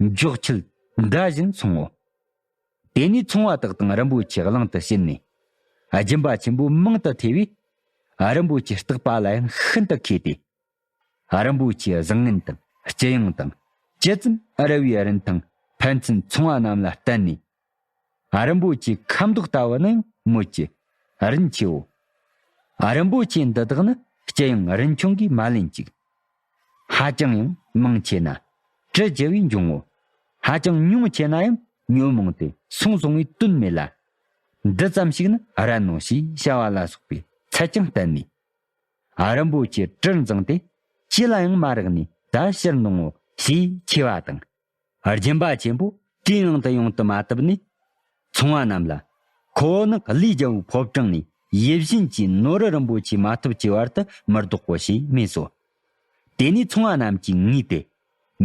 མགྱོགས་ཆུ་ཟླ་བཞིན་སོང་ངོ་། དེ་ནས་ཚོང་བ་དག་དང་རིན་པོ་ཆེ་གླིང་དུ་ཕྱིན་ནས། སྦྱིན་པ་ཆེན་པོ་མང་དུ་ཐེབས་པས། རིན་པོ་ཆེ་བརྟག་པ་ལ་ཡང་ཤིན་ཏུ་མཁས་ཏེ། རིན་པོ་ཆེའི་བཟང་ངན་དང་ལྕི་ཡང་དང་། ཇི་ཙམ་རི་བའི་རིན་ཐང་ཕན་ཚུན་ཚོང་བ་རྣམས་ལ་བསྟན་ནས། རིན་པོ་ཆེའི་ཁ་མདོག་ལྟ་བུ་ནི་ཡང་མོད་ཀྱི་རིན་ཆེའོ། རིན་པོ་ཆེ་འདི་དག་ནི་ལྕི་ཡང་རིན་ཆུང་གིས་མ་ལེན་ཅིག་ཧ་ཅང་ཡང་མང་ཆེ་ན་གྲི་བཅུ་བས་འབྱུང་ངོ་། ཧ་ཅང་ཉུང་ཆེ་ན་ཡང་ཉོན་མོངས་ཏེ་སོང་སོང་བའི་དོན་མེད་ལ། འདི་ཙམ་ཞིག་ནི་རན་ནོ་ཞེས་བྱ་བ་ལ་སོགས་པའི་ཚད་ཀྱང་བསྟན་ནས། རིན་པོ་ཆེ་གྲིར་འཛིངས་ཏེ་ཅི་ལ་ཡང་མ་རེག་ནས་ད་ཕྱིར་འདོང་ངོ་ཞེས་ཆེ་བ་དང་། སྦྱིན་པ་ཆེན་པོ་དེའི་ནང་དུ་ཡོང་དུ་མ་བཏུབ་ནས། ཚོང་བ་རྣམས་ལ། ཁོ་བོ་ནི་ཀླུའི་རྒྱལ་པོའི་ཕོ་བྲང་ནས་ཡིད་བཞིན་གྱི་ནོར་བུ་རིན་པོ་ཆེ་མ་ཐོབ་ཀྱི་བར་དུ་མི་ལྡོག་གོ་ཞེས་སྨྲས་སོ། དེ་ནས་ཚོང་བ་རྣམས་ཀྱིས་ངུས་ཏེ།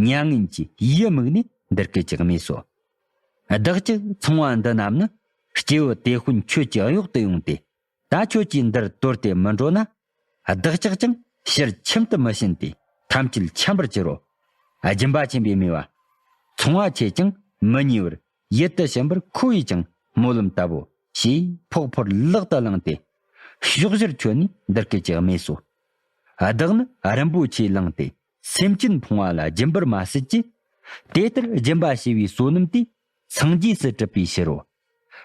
མྱ་ངན་གྱིས་ཡིད་དམིགས་ནས་འདི་སྐད་ཅེས་སྨྲས་སོ། བདག་ཅག་ཚོང་བ་འདི་རྣམས་ནི་སྐྱེས་བུ་དེད་དཔོན་ཁྱོད་ཀྱི་གཡོག་ཏུ་ཡོང་སྟེ། ད་ཁྱོད་ཀྱིས་འདིར་དོར་ཏེ་མི་འགྲོ་ན། བདག་ཅག་ཀྱང་ཕྱིར་ཁྱིམ་དུ་མི་ཕྱིན་ཏེ་ཐམས་ཅད་འཁྱམ་པར་འགྱུར་རོ། སྦྱིན་པ་ཆེན་པོས་སྨྲས་པ། ཚོང་བ་ཁྱེད་ཀྱང་མི་ཉེས་པར་ཡིད་དུ་ཕྱིན་པར་ཁོ་བོས་ཀྱང་སྨོན་ལམ་བཏབ་བོ་ཞེས་ཕོག་ཕོར་ལག་ཏུ་བླངས་ཏེ། ཕྱོགས་བཞིར་ཁྱོན་ནས་འདི་སྐད་ཅེས་སྨྲས་སོ། བདག་ནི་རིན་པོ་ཆེ་བླངས་ཏེ་སེམས་ཅན་ཕོངས་པ་ལ་སྦྱིན་པར་མ་སྲིད་ཀྱི། དེ་ལྟར་སྦྱིན་པ་བྱས་པའི་བསོད་ནམས་དེ་སངས་རྒྱས་སུ་གྲུབ་པའི་ཕྱིར་རོ།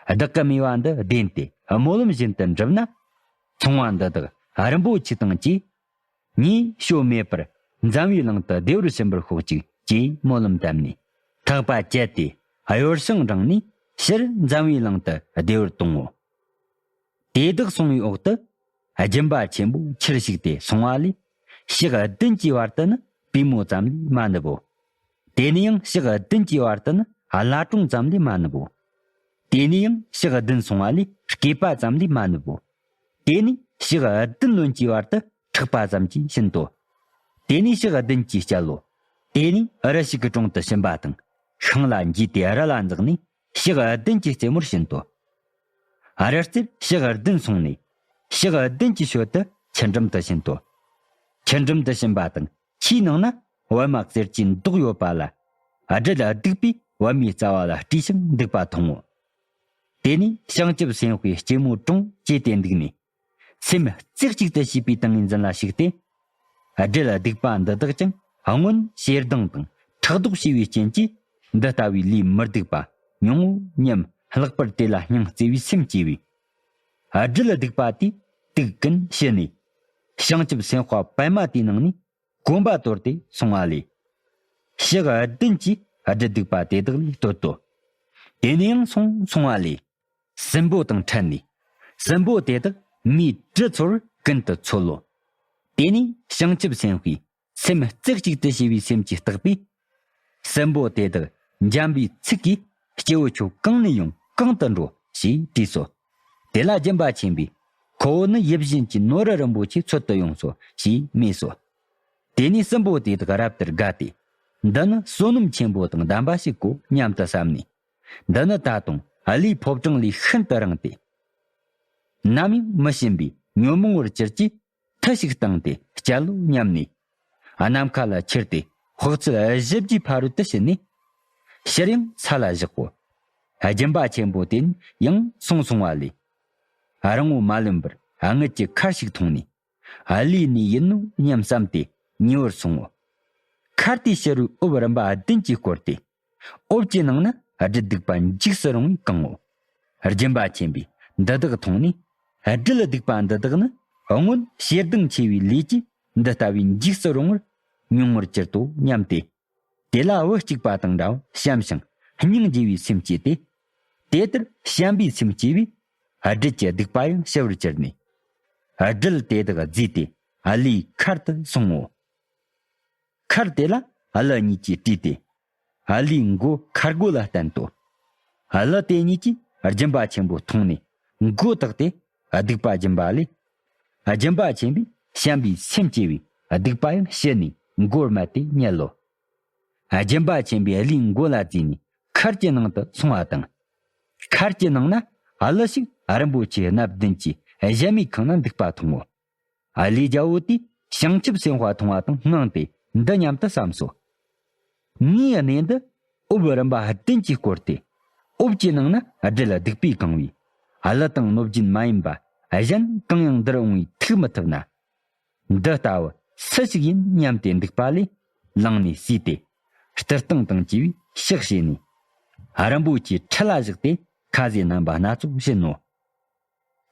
བདག་གི་སྨྲས་པ་འདི་བདེན་ཏེ་སྨོན་ལམ་བཞིན་དུ་འགྲུབ་ན། ཚོང་བ་འདི་དག་རིན་པོ་ཆེ་དང་བཅས། ཉེས་སྤྱོད་མེད་པར་འཛམ་བུའི་གླིང་དུ་བདེ་བར་ཕྱིན་པར་ཤོག་ཅིག་ཅེས་སྨོན་ལམ་བཏབ་ནས། ཐག་པ་བཅད་དེ་གཡོར་ཞིང་འགྲངས་ནས་ཕྱིར་འཛམ་བུའི་གླིང་དུ་བདེ་བར་ལྟུང་ངོ་། དེ་དག་སོང་བའི་འོག་ཏུ། སྦྱིན་པ་ཆེན་པོ་ཕྱིར་ཞིག་སྟེ་སོང་བ་ལས། ཞག་བདུན་གྱི་བར་དུ་ནི་པུས་མོ་ཙམ་ལས་མ་ནུབ་བོ། དེ་ནས་ཡང་ཞག་བདུན་གྱི་བར་དུ་ནི་བླ་བྲང་ཙམ་ལས་མ་ནུབ་བོ། དེ་ནས་ཡང་ཞག་བདུན་སོང་བ་ལས་སྐེད་པ་ཙམ་ལས་མ་ནུབ་བོ། དེ་ནས་ཞག་བདུན་ལོན་གྱི་བར་དུ་ཕྲག་པ་ཙམ་གྱིས་ཕྱིན་ཏོ། དེ་ནས་ཞག་བདུན་གྱིས་བསྐྱལ་ལོ། དེ་ནས་རི་ཞིག་གི་དྲུང་དུ་ཕྱིན་པ་དང་། ཤིང་ལ་འཇུས་ཏེ་རི་ལ་འཛེགས་ནས་ཞག་བདུན་གྱི་རྩེ་མོར་ཕྱིན་ཏོ། རི་རྩེར་ཞག་བདུན་སོང་ནས། ཞག་བདུན་གྱི་ཞོལ་དུ་ཆུ་འགྲམ་དུ་ཕྱིན་ཏོ། ཆུ་འགྲམ་དུ་ཕྱིན་པ་དང་ཆུའི་ནང་ན་པད་མ་གསེར་གྱི་མདོག་ཡོད་པ་ལ། སྦྲུལ་གདུག་པས་པད་མའི་རྩ་བ་ལ་སྤྲུལ་ཞིང་འདུག་པ་མཐོང་ངོ་། དེ་ནས་བྱང་ཆུབ་སེམས་དཔའི་སྐྱེད་མོས་དྲུང་བཅས་ཏེ་འདུག་ནས། སེམས་རྩེ་གཅིག་ཏུ་བྱས་པའི་ཏིང་ངེ་འཛིན་ལ་ཞུགས་ཏེ། སྦྲུལ་གདུག་པ་འདི་དག་ཀྱང་སྔོན་ཞེ་སྡང་དང་ཕྲག་དོག་བྱས་པའི་རྐྱེན་གྱིས། འདི་ལྟ་བུའི་ལས་མི་སྡིག་པ་མྱོང་ངོ་སྙམ། ལྷག་པར་དེ་ལ་སྙིང་བརྩེ་བའི་སེམས་སྐྱེས་པས། སྦྲུལ་གདུག་པ་དེས་དུག་ཀུན་ཕྱི་ནས། བྱང་ཆུབ་སེམས་དཔའ་པད་མ་དེའི་ནང་ནས་གོམ་པ་དོར་ཏེ་སོང་བ་ལས། ཞག་བདུན་གྱིས་སྦྲུལ་གདུག་པ་དེ་དག་ལས་བསྟོད་དོ། དེ་ནས་ཡང་སོང་སོང་བ་ལས། སྲིན་པོ་དང་འཕྲད་ནས། སྲིན་པོ་དེ་དག་མིའི་དྲི་ཚོར་ཀུན་ཏུ་འཚོལ་ལོ། དེ་ནས་བྱང་ཆུབ་སེམས་དཔའི་སེམས་རྩེ་གཅིག་ཏུ་བྱས་པའི་སེམས་ཀྱིས་བརྟགས་པས། སྲིན་པོ་དེ་དག་འཇམ་པའི་ཚིག་གིས། སྐྱེ་བོ་ཁྱོད་གང་ནས་ཡོང་གང་དུ་འགྲོ་ཞེས་དྲིས་སོ། དེ་ལ་སྦྱིན་པ་ཆེན་པོས། ཁོ་བོ་ནི་ཡིད་བཞིན་གྱི་ནོར་བུ་རིན་པོ་ཆེ་འཚོལ་དུ་ཡོང་སོ་ཞེས་སྨྲས་སོ། དེ་ནས་སྲིན་པོ་དེ་དག་རབ་ཏུ་དགའ་སྟེ། འདི་ནི་བསོད་ནམས་ཆེན་པོ་དང་ལྡན་པ་ཞིག་གོ་སྙམ་དུ་བསམས་ནས། འདི་ནི་ད་དུང་ཀླུའི་ཕོ་བྲང་ལས་ཤིན་ཏུ་རིང་སྟེ། ནམ་ཡང་མི་ཞུམ་པའི་ཉོན་མོངས་པར་གྱུར་གྱི་མཐུ་ཞིག་བཏང་སྟེ་བསྐྱལ་ལོ་སྙམ་ནས། ནམ་མཁའ་ལ་ཁྱེར་ཏེ་དཔག་ཚད་བཞི་བརྒྱའི་ཕ་རོལ་ཏུ་ཕྱིན་ནས། ཕྱིར་ཡང་ས་ལ་བཞག་གོ། སྦྱིན་པ་ཆེན་པོ་དེ་ཡང་སོང་སོང་བ་ལས། རིང་བོ་མ་ལོན་པར་དངུལ་གྱི་མཁར་ཞིག་མཐོང་ནས། ཨ་ལས་ནས་ཡིན་ནོ་སྙམ་བསམ་སྟེ་ཉེ་བར་སོང་ངོ་། མཁར་དེའི་ཕྱི་རོལ་འོབས་རིམ་པ་བདུན་གྱིས་བསྐོར་ཏེ། འོབས་ཀྱི་ནང་ན་སྦྲུལ་གདུག་པ་འཇིགས་སུ་རུང་བས་གང་ངོ་། སྦྱིན་པ་ཆེན་པོས་འདི་དག་མཐོང་ནས། སྦྲུལ་གདུག་པ་འདི་དག་ནི་སྔོན་ཞེ་སྡང་ཆེ་བའི་ལས་ཀྱིས་འདི་ལྟ་བུའི་འཇིགས་སུ་རུང་བར་མྱོང་བར་གྱུར་ཏོ་སྙམ་སྟེ། དེ་ལ་བུ་གཅིག་པ་དང་འདྲ་བར་བྱམས་ཤིང་སྙིང་རྗེ་བའི་སེམས་སྐྱེས་ཏེ། དེ་ལྟར་བྱམས་པའི་སེམས་སྐྱེས་པས་སྦྲུལ་གྱི་གདུག་པ་ཡང་ཞི་བར་གྱུར་ནས། སྦྲུལ་དེ་དག་བརྫིས་ཏེ་ཨ་ལིའི་མཁར་དུ་སོང་ངོ་། མཁར་དེ་ལ་ཨ་ལི་གཉིས་ཀྱིས་དྲིས་ཏེ། ཨ་ལིའི་མགོ་མཁར་སྒོ་ལ་བསྟན་ཏོ། ཨ་ལི་དེ་གཉིས་ཀྱིས་སྦྱིན་པ་ཆེན་པོ་མཐོང་ནས་མགོ་བཏགས་ཏེ་གདུག་པ་སྦྱིན་པ་ལས། སྦྱིན་པ་ཆེན་པོས་བྱམས་པའི་སེམས་སྐྱེས་པས་གདུག་པ་ཡང་ཞི་ནས་མགོ་རྨད་དེ་ཉལ་ལོ། སྦྱིན་པ་ཆེན་པོས་ཨ་ལིའི་མགོ་ལ་བརྫིས་ནས་མཁར་གྱི་ནང་དུ་སོང་བ་དང་། མཁར་གྱི་ནང་ན་ཨ་ལི་ཞིག་རིན་པོ་ཆེ་སྣ་བདུན་གྱི་གཞལ་མེད་ཁང་ན་འདུག་པ་མཐོང་ངོ་། ཨ་ལིའི་རྒྱལ་པོ་དེས་བྱང་ཆུབ་སེམས་དཔའ་མཐོང་བ་དང་དངངས་ཏེ་འདི་སྙམ་དུ་བསམས་སོ། ངའི་གནས་འདི་འོབས་རིམ་པ་བདུན་གྱིས་བསྐོར་ཏེ། འོབས་ཀྱི་ནང་ན་སྦྲུལ་གདུག་པས་གང་བས། ཨ་ལི་དང་གནོད་སྦྱིན་མ་ཡིན་པ་གཞན་གང་ཡང་འདིར་འོང་བའི་ཐུག་མི་ཐུབ་ན། འདི་ལྟ་བུ་སུ་ཞིག་ཡིན་སྙམ་སྟེ་འདུག་པ་ལས། ལངས་ནས་བསུས་ཏེ། སྤྱིར་བཏང་དང་བཅས་པའི་ཕྱག་བྱས་ནས། རིན་པོ་ཆེའི་ཁྲི་ལ་བཞག་སྟེ་ཁ་ཟས་རྣམ་པ་སྣ་ཚོགས་བྱིན་ནོ།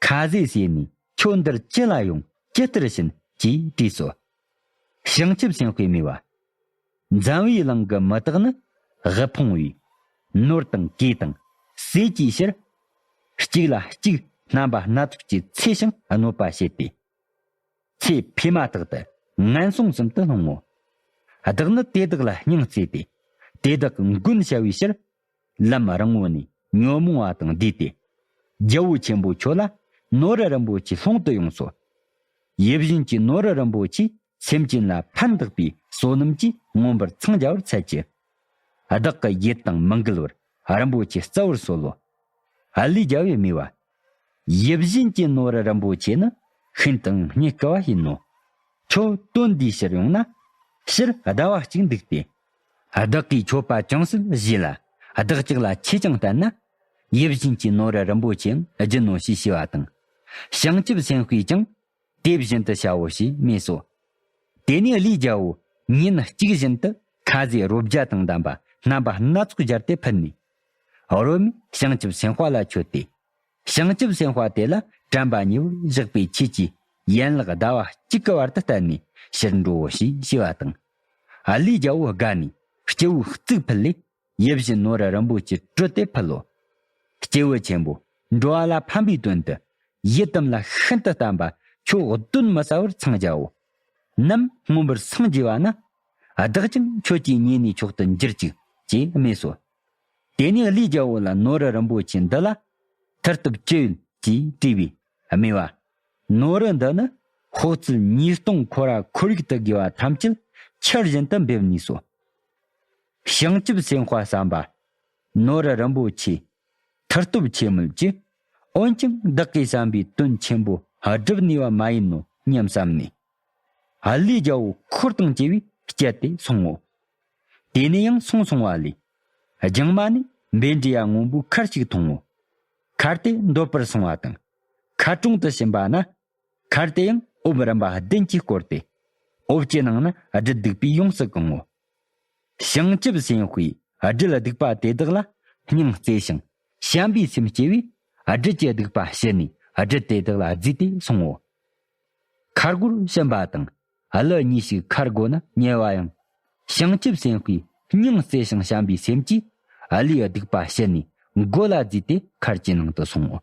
ཁ་ཟས་ཟོས་ནས་ཁྱོད་འདིར་ཅི་ལ་ཡོང་ཇི་ལྟར་ཕྱིན་ཅེས་དྲིས་སོ། བྱང་ཆུབ་སེམས་དཔས་སྨྲས་པ། འཛམ་བུའི་གླིང་གི་མི་དག་ནི་དབུལ་ཕོངས་པས་ནོར་དང་གོས་དང་ཟས་ཀྱི་ཕྱིར། གཅིག་ལ་གཅིག་རྣམ་པ་སྣ་ཚོགས་ཀྱིས་འཚེ་ཞིང་གནོད་པ་བྱེད་དེ། ཚེ་འཕོས་མ་ཐག་ཏུ་ངན་སོང་གསུམ་དུ་ལྷུང་ངོ་། བདག་ནི་དེ་དག་ལ་སྙིང་བརྩེ་སྟེ། དེ་དག་གི་མགོན་བྱ་བའི་ཕྱིར། ལམ་རིང་བོ་ནས་ཉོན་མོངས་པ་དང་བསྡུས་ཏེ། རྒྱལ་པོ་ཆེན་པོ་ཁྱོད་ལ་ནོར་རིན་པོ་ཆེ་སློང་དུ་ཡོངས་སོ། ཡིད་བཞིན་གྱི་ནོར་རིན་པོ་ཆེས་སེམས་ཅན་ལ་ཕན་བཏགས་པའི་བསོད་ནམས་ཀྱིས་མངོན་པར་འཚང་རྒྱ་བར་འཚལ་གྱི། བདག་གི་ཡིད་དང་མི་འགལ་བར་རིན་པོ་ཆེ་སྩལ་བར་གསོལ་ལོ། ཨ་ལིའི་རྒྱལ་པོས་སྨྲས་པ། ཡིད་བཞིན་གྱི་ནོར་རིན་པོ་ཆེ་ནི་ཤིན་ཏུ་རྙེད་དཀའ་བ་ཡིན་ནོ། ཁྱོད་དོན་འདིའི་ཕྱིར་ཡོང་ན། ཕྱིར་ཟླ་བ་གཅིག་འདུག་སྟེ། བདག་གིས་མཆོད་པ་ཅུང་ཟད་བཞེས་ལ། བདག་ཅག་ལ་ཆོས་ཀྱང་བསྟན་ན། ཡིད་བཞིན་གྱི་ནོར་རིན་པོ་ཆེའང་སྦྱིན་ནོ་ཞེས་ཞུས་པ་དང་། བྱང་ཆུབ་སེམས་དཔས་ཀྱང་། དེ་བཞིན་དུ་བྱའོ་ཞེས་སྨྲས་སོ། དེ་ནས་ཨ་ལིའི་རྒྱལ་པོ་ཉིན་གཅིག་བཞིན་དུ་ཁ་ཟས་རོ་བརྒྱ་དང་ལྡན་པ་རྣམ་པ་སྣ་ཚོགས་སྦྱར་ཏེ་ཕུལ་ནས། རོལ་མོས་བྱང་ཆུབ་སེམས་དཔའ་ལ་མཆོད་དེ། བྱང་ཆུབ་སེམས་དཔའ་དེ་ལ་དྲན་པ་ཉེ་བར་བཞག་པའི་ཆོས་ཀྱི་ཡན་ལག་ཟླ་བ་གཅིག་གི་བར་དུ་བསྟན་ནས་ཕྱིར་འགྲོའོ་ཞེས་ཞུས་པ་དང་། ཨ་ལིའི་རྒྱལ་པོ་དགའ་ནས་སྤྱི་བོའི་གཙུག་ཕུལ་ལས། ཡིད་བཞིན་ནོར་རིན་པོ་ཆེ་སྤྲུལ་ཏེ་ཕུལ་ལོ། སྐྱེས་བུ་ཆེན་པོ། འགྲོ་བ་ལ་ཕན་པའི་དོན་དུ། ཡི་དམ་ལ་ཤིན་ཏུ་བརྟན་པ་ཁྱོད་གདོན་མི་ཟ་བར་འཚང་རྒྱའོ། ནམ་མངོན་པར་སངས་རྒྱས་པ་ན། བདག་ཀྱང་ཁྱོད་ཀྱི་ཉེ་གནས་མཆོག་ཏུ་འགྱུར་ཅིག་ཅེས་སྨྲས་སོ། དེ་ནས་ཨ་ལིའི་རྒྱལ་པོ་ལ་ནོར་རིན་པོ་ཆེ་འདི་ལ་མཐུ་སྟོབས་ཅི་ཡོད་ཅེས་དྲིས་པས་སྨྲས་པ། ནོར་རིན་འདི་ནི་དཔག་ཚད་ཉིས་སྟོང་ཁོ་ར་ཁོར་ཡུག་ཏུ་དགོས་པ་ཐམས་ཅད་ཆར་བཞིན་དུ་འབེབས་ནུས་སོ། བྱང་ཆུབ་སེམས་དཔའ་བསམ་པ། ནོར་རིན་པོ་ཆེ། མཐུ་སྟོབས་ཆེ་མོད་ཀྱི། འོན་ཀྱང་བདག་གིས་བསམ་པའི་དོན་ཆེན་པོ་སྒྲུབ་ནུས་པ་མ་ཡིན་ནོ་སྙམ་བསམ་ནས། ཨ་ལིའི་རྒྱལ་པོ་འཁོར་དང་བཅས་པས་བསྐྱལ་ཏེ་སོང་ངོ་། དེ་ནས་ཡང་སོང་སོང་བ་ལས། རྒྱང་མ་ནས་འབེ་འབྲི་ཡ་སྔོན་པོའི་མཁར་ཞིག་མཐོང་ངོ་། མཁར་དེ་འདོད་པར་སོང་བ་དང་། མཁར་གྲོང་དུ་ཕྱིན་པ་ན། མཁར་དེ་ཡང་འོབས་རིམ་པ་བདུན་གྱིས་བསྐོར་ཏེ། འོབས་ཀྱི་ནང་ན་སྦྲུལ་གདུག་པས་ཡོངས་སུ་གང་ངོ་། བྱང་ཆུབ་སེམས་དཔས་སྦྲུལ་གདུག་པ་དེ་དག་ལ་སྙིང་བརྩེ་ཞིང་བྱམས་པའི་སེམས་སྐྱེས་པས་སྦྲུལ་གྱི་གདུག་པ་ཕྱིར་ནས་སྦྲུལ་དེ་དག་ལ་བརྫིས་ཏེ་སོང་ངོ་། མཁར་སྒོར་ཕྱིན་པ་དང་ཨ་ལི་གཉིས་ཤིག་མཁར་སྒོ་ན་ཉལ་བ་ཡང་། བྱང་ཆུབ་སེམས་དཔས་སྙིང་བརྩེ་ཞིང་བྱམས་པའི་སེམས་ཀྱིས་ཨ་ལིའི་གདུག་པ་ཕྱིར་ནས་མགོ་ལ་བརྫིས་ཏེ་མཁར་གྱི་ནང་དུ་སོང་ངོ་།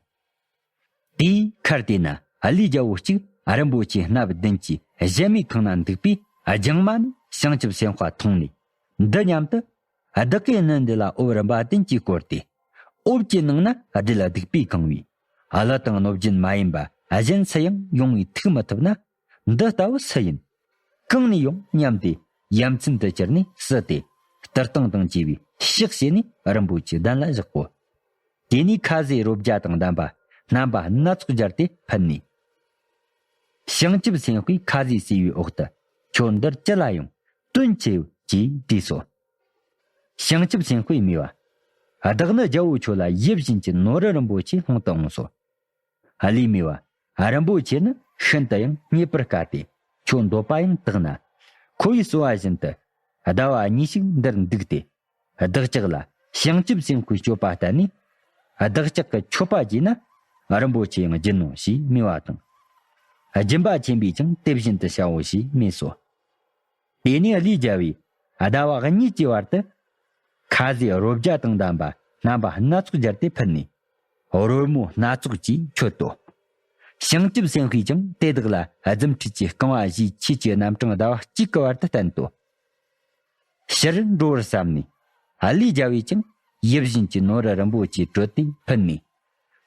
དེའི་མཁར་དེ་ན་ཨ་ལིའི་རྒྱལ་པོ་གཅིག་རིན་པོ་ཆེ་སྣ་བདུན་གྱི་གཞལ་མེད་ཁང་ན་འདུག་པས་རྒྱང་མ་ནས་བྱང་ཆུབ་སེམས་དཔའ་མཐོང་ནས། འདི་སྙམ་དུ། བདག་གི་གནས་འདི་ལ་འོབས་རིམ་པ་བདུན་གྱིས་བསྐོར་ཏེ། འོབས་ཀྱི་ནང་ན་སྦྲུལ་གདུག་པས་གང་བའི། ཨ་ལི་དང་གནོད་སྦྱིན་མ་ཡིན་པ་གཞན་སུ་ཡང་ཡོང་བའི་ཐུག་མི་ཐུབ་ན། འདི་ལྟ་བུ་སུ་ཡིན། གང་ནས་ཡོང་སྙམ་སྟེ་ཡ་མཚན་དུ་གྱུར་ནས་བསུ་སྟེ། གཏེར་སྟོང་དང་བཅས་པའི་ཕྱག་བྱས་ནས་རིན་པོ་ཆེའི་གདན་ལ་བཞག་གོ། དེ་ནས་ཁ་ཟས་རོ་བརྒྱ་དང་ལྡན་པ་ རྣམ་པ་སྣ་ཚོགས་སྦྱར་ཏེ་ཕུལ་ནས། བྱང་ཆུབ་སེམས་དཔས་ཁ་ཟས་ཟོས་པའི་འོག་ཏུ། ཁྱོད་འདིར་ཅི་ལ་ཡོང་། དོན་ཆེ་ཡོད། ཅེས་དྲིས་སོ། བྱང་ཆུབ་སེམས་དཔས་སྨྲས་པ། བདག་ནི་རྒྱལ་པོ་ཁྱོད་ལ་ཡིད་བཞིན་གྱི་ནོར་བུ་རིན་པོ་ཆེ་སློང་དུ་འོངས་སོ། ཨ་ལས་སྨྲས་པ། རིན་པོ་ཆེ་ནི་ཤིན་ཏུ་ཡང་རྙེད་པར་དཀའ་སྟེ། ཁྱོད་འདོད་པ་ཡང་དག་ན། ཁོ་བོས་གསོལ་བ་བཞིན་དུ། ཟླ་བ་གཉིས་ཤིག་འདིར་འདུག་སྟེ། བདག་ཅག་ལ་བྱང་ཆུབ་སེམས་དཔའི་སྤྱོད་པ་བསྟན་ནས། བདག་ཅག་གི་མཆོད་པ་བགྱིས་ན། རིན་པོ་ཆེ་ཡང་སྦྱིན་ནོ་ཞེས་སྨྲས་པ་དང་། སྦྱིན་པ་ཆེན་པོས་ཀྱང་དེ་བཞིན་དུ་བྱའོ་ཞེས་སྨྲས་སོ། དེ་ནས་ཀླུའི་རྒྱལ་པོས་ཟླ་བ་གཉིས་ཀྱི་བར་དུ། ཁ་ཟས་རོ་བརྒྱ་དང་ལྡན་པ་རྣམ་པ་སྣ་ཚོགས་སྦྱར་ཏེ་ཕུལ་ནས། རོལ་མོ་སྣ་ཚོགས་ཀྱིས་མཆོད་དོ། བྱང་ཆུབ་སེམས་དཔས་ཀྱང་དེ་དག་ལ་རྫུ་འཕྲུལ་གྱི་རྐང་བ་བཞིའི་ཆོས་ཀྱི་རྣམ་གྲངས་ཟླ་བ་གཅིག་གི་བར་དུ་བསྟན་ཏོ། ཕྱིར་འགྲོ་བར་བསམས་ནས། ཀླུའི་རྒྱལ་པོས་ཀྱང་ཡིད་བཞིན་གྱི་ནོར་བུ་རིན་པོ་ཆེ་དྲོད་དེ་ཕུལ་ནས།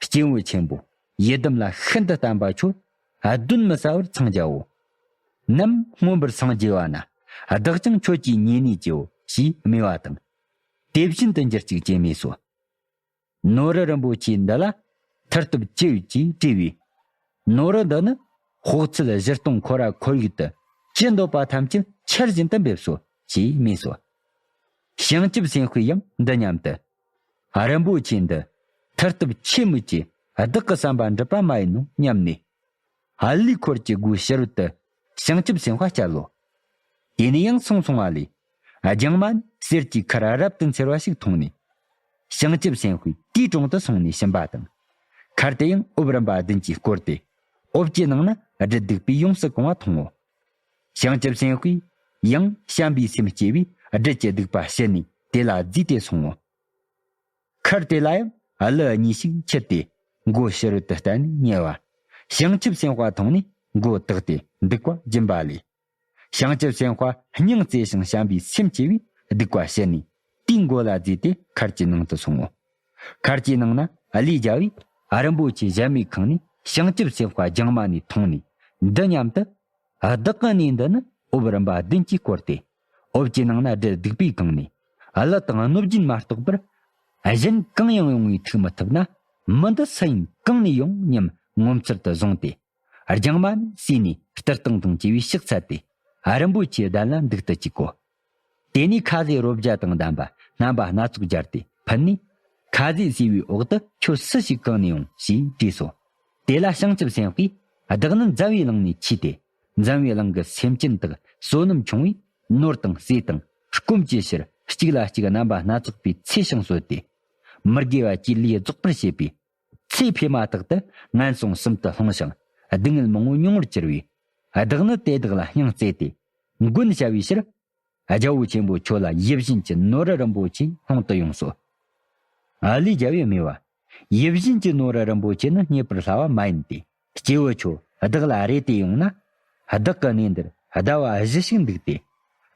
སྐྱེས་བུ་ཆེན་པོ། ཡི་དམ་ལ་ཤིན་ཏུ་བརྟེན་པ་ཁྱོད། གདོན་མི་ཟ་བར་འཚང་རྒྱའོ། ནམ་མངོན་པར་སངས་རྒྱས་པ་ན། བདག་ཀྱང་ཁྱོད་ཀྱི་ཉེ་གནས་བགྱིའོ་ཞེས་སྨྲས་པ་དང་། དེ་བཞིན་དུ་འགྱུར་ཅིག་ཅེས་སྨྲས་སོ། ནོར་བུ་རིན་པོ་ཆེ་འདི་ལ་མཐུ་སྟོབས་ཅི་ཡོད་ཅེས་དྲིས་པས། ནོར་བུ་འདི་ནི་དཔག་ཚད་བཞི་སྟོང་ཁོ་ར་ཁོར་ཡུག་ཏུ། ཅི་འདོད་པ་ཐམས་ཅད་ཆར་བཞིན་དུ་འབེབས་སོ་ཞེས་སྨྲས་སོ། བྱང་ཆུབ་སེམས་དཔས་ཡང་འདི་སྙམ་དུ། རིན་པོ་ཆེ་འདི་མཐུ་སྟོབས་ཆེ་མོད་ཀྱི། བདག་གི་བསམ་པ་འགྲུབ་པ་མ་ཡིན་ནོ་སྙམ་ནས། ཀླུའི་འཁོར་གྱི་སྒོའི་ཕྱི་རོལ་དུ་བྱང་ཆུབ་སེམས་དཔའ་བསྐྱལ་ལོ། དེ་ནས་ཡང་སོང་སོང་བ་ལས། ལྗང་མ་ནི་གསེར་གྱི་མཁར་རབ་ཏུ་འཚེར་བ་ཞིག་མཐོང་ནས། བྱང་ཆུབ་སེམས་དཔས་དེའི་དྲུང་དུ་སོང་ནས་ཕྱིན་པ་དང་། མཁར་དེ་ཡང་འོབས་རིམ་པ་བདུན་གྱིས་བསྐོར་ཏེ། འོབས་ཀྱི་ནང་ན་སྦྲུལ་གདུག་པས་ཡོངས་སུ་གང་བ་མཐོང་ངོ་། བྱང་ཆུབ་སེམས་དཔས་ཡང་བྱམས་པའི་སེམས་སྐྱེས་པས་སྦྲུལ་གྱི་གདུག་པ་ཕྱིར་ནས་དེ་ལ་བརྫུས་ཏེ་སོང་ངོ་། མཁར་དེ་ལ་ཡང་ཀླུ་གཉིས་ཤིག་འཁྱིད་དེ་མགོ་ཕྱི་རོལ་དུ་བསྟན་ནས་ཉལ་བ། བྱང་ཆུབ་སེམས་དཔའ་མཐོང་ནས་མགོ་བཏེགས་ཏེ་འདུག་པ་སྦྱིན་པ་ལས། བྱང་ཆུབ་སེམས་དཔའ་སྙིང་བརྩེ་ཞིང་བྱམས་པའི་སེམས་སྐྱེས་པས་སྡིག་པ་ཕྱིར་ནས་དེའི་མགོ་ལ་བརྫུས་ཏེ་མཁར་གྱི་ནང་དུ་སོང་ངོ་། མཁར་གྱི་ནང་ན་ཀླུའི་རྒྱལ་པོས་རིན་པོ་ཆེ་གཞལ་མེད་ཁང་ནས་བྱང་ཆུབ་སེམས་དཔའ་ལྗང་མ་ནས་མཐོང་ནས་འདི་སྙམ་དུ། བདག་གི་གནས་འདི་ནི་འོབས་རིམ་པ་བདུན་གྱིས་བསྐོར་ཏེ། འོབས་ཀྱི་ནང་ན་སྦྲུལ་གདུག་པས་གང་ནས། ཀླུ་དང་གནོད་སྦྱིན་མ་གཏོགས་པར། གཞན་གང་ཡང་ཡོང་བའི་ཐུགས་མི་ཐུབ་ན། མི་འདི་སུ་ཡིན་གང་ནས་ཡོང་སྙམ་ངོ་མཚར་དུ་བཟུང་སྟེ། ལྗང་མ་ནི་བསུས་ནས་སྤྲུལ་སྟངས་དང་བཅས་པའི་ཕྱག་འཚལ་ཏེ། རིན་པོ་ཆེའི་གདན་ལ་འདུག་ཏུ་བཅུག་གོ། དེ་ནས་ཁ་ཟས་རོ་བརྒྱ་དང་ལྡན་པ་རྣམ་པ་སྣ་ཚོགས་སྦྱར་ཏེ་ཕུལ་ནས། ཁ་ཟས་ཟོས་པའི་འོག་ཏུ་ཁྱོད་སུ་ཞིག་གང་ནས་ཡོང་ཞེས་དྲིས་སོ། དེ་ལ་བྱང་ཆུབ་སེམས་དཔས་བདག་ནི་འཛམ་བུའི་གླིང་ནས་མཆིས་ཏེ། འཛམ་བུའི་གླིང་གི་སེམས་ཅན་དག་བསོད་ནམས་ཆུང་བས་ནོར་དང་ཟས་དང་སྐོམ་གྱི་ཕྱིར་གཅིག་ལ་གཅིག་རྣམ་པ་སྣ་ཚོགས་པའི་ཚེ་ཞིང་གསོས་ཏེ། མི་དགེ་བ་བཅས་ལས་རྫོགས་པར་བྱེད་པའི་ཚེ་འཕོས་མ་ཐག་ཏུ་ངན་སོང་གསུམ་དུ་ལྷུང་ཞིང་སྡུག་བསྔལ་མང་པོ་མྱོང་བར་གྱུར་བས། བདག་ནི་དེ་དག་ལ་སྙིང་བརྩེ་སྟེ་མགོན་བྱ་བའི་ཕྱིར། རྒྱལ་པོ་ཆེན་པོ་ཁྱོད་ལ་ཡིད་བཞིན་གྱི་ནོར་བུ་རིན་པོ་ཆེ་སློང་དུ་ཡོང་སོ། ཀླུའི་རྒྱལ་པོས་སྨྲས་པ། ཡིད་བཞིན་གྱི་ནོར་བུ་རིན་པོ་ཆེ་ནི་རྙེད་པར་སླ་བ་མ་ཡིན་ཏེ། སྐྱེས་བུ་ཁྱོད་བདག་ལ་རེ་ལྟོས་ཡོང་ན། བདག་གི་གནས་འདིར་ཟླ་བ་བཞི་ཞིག་འདུག་སྟེ།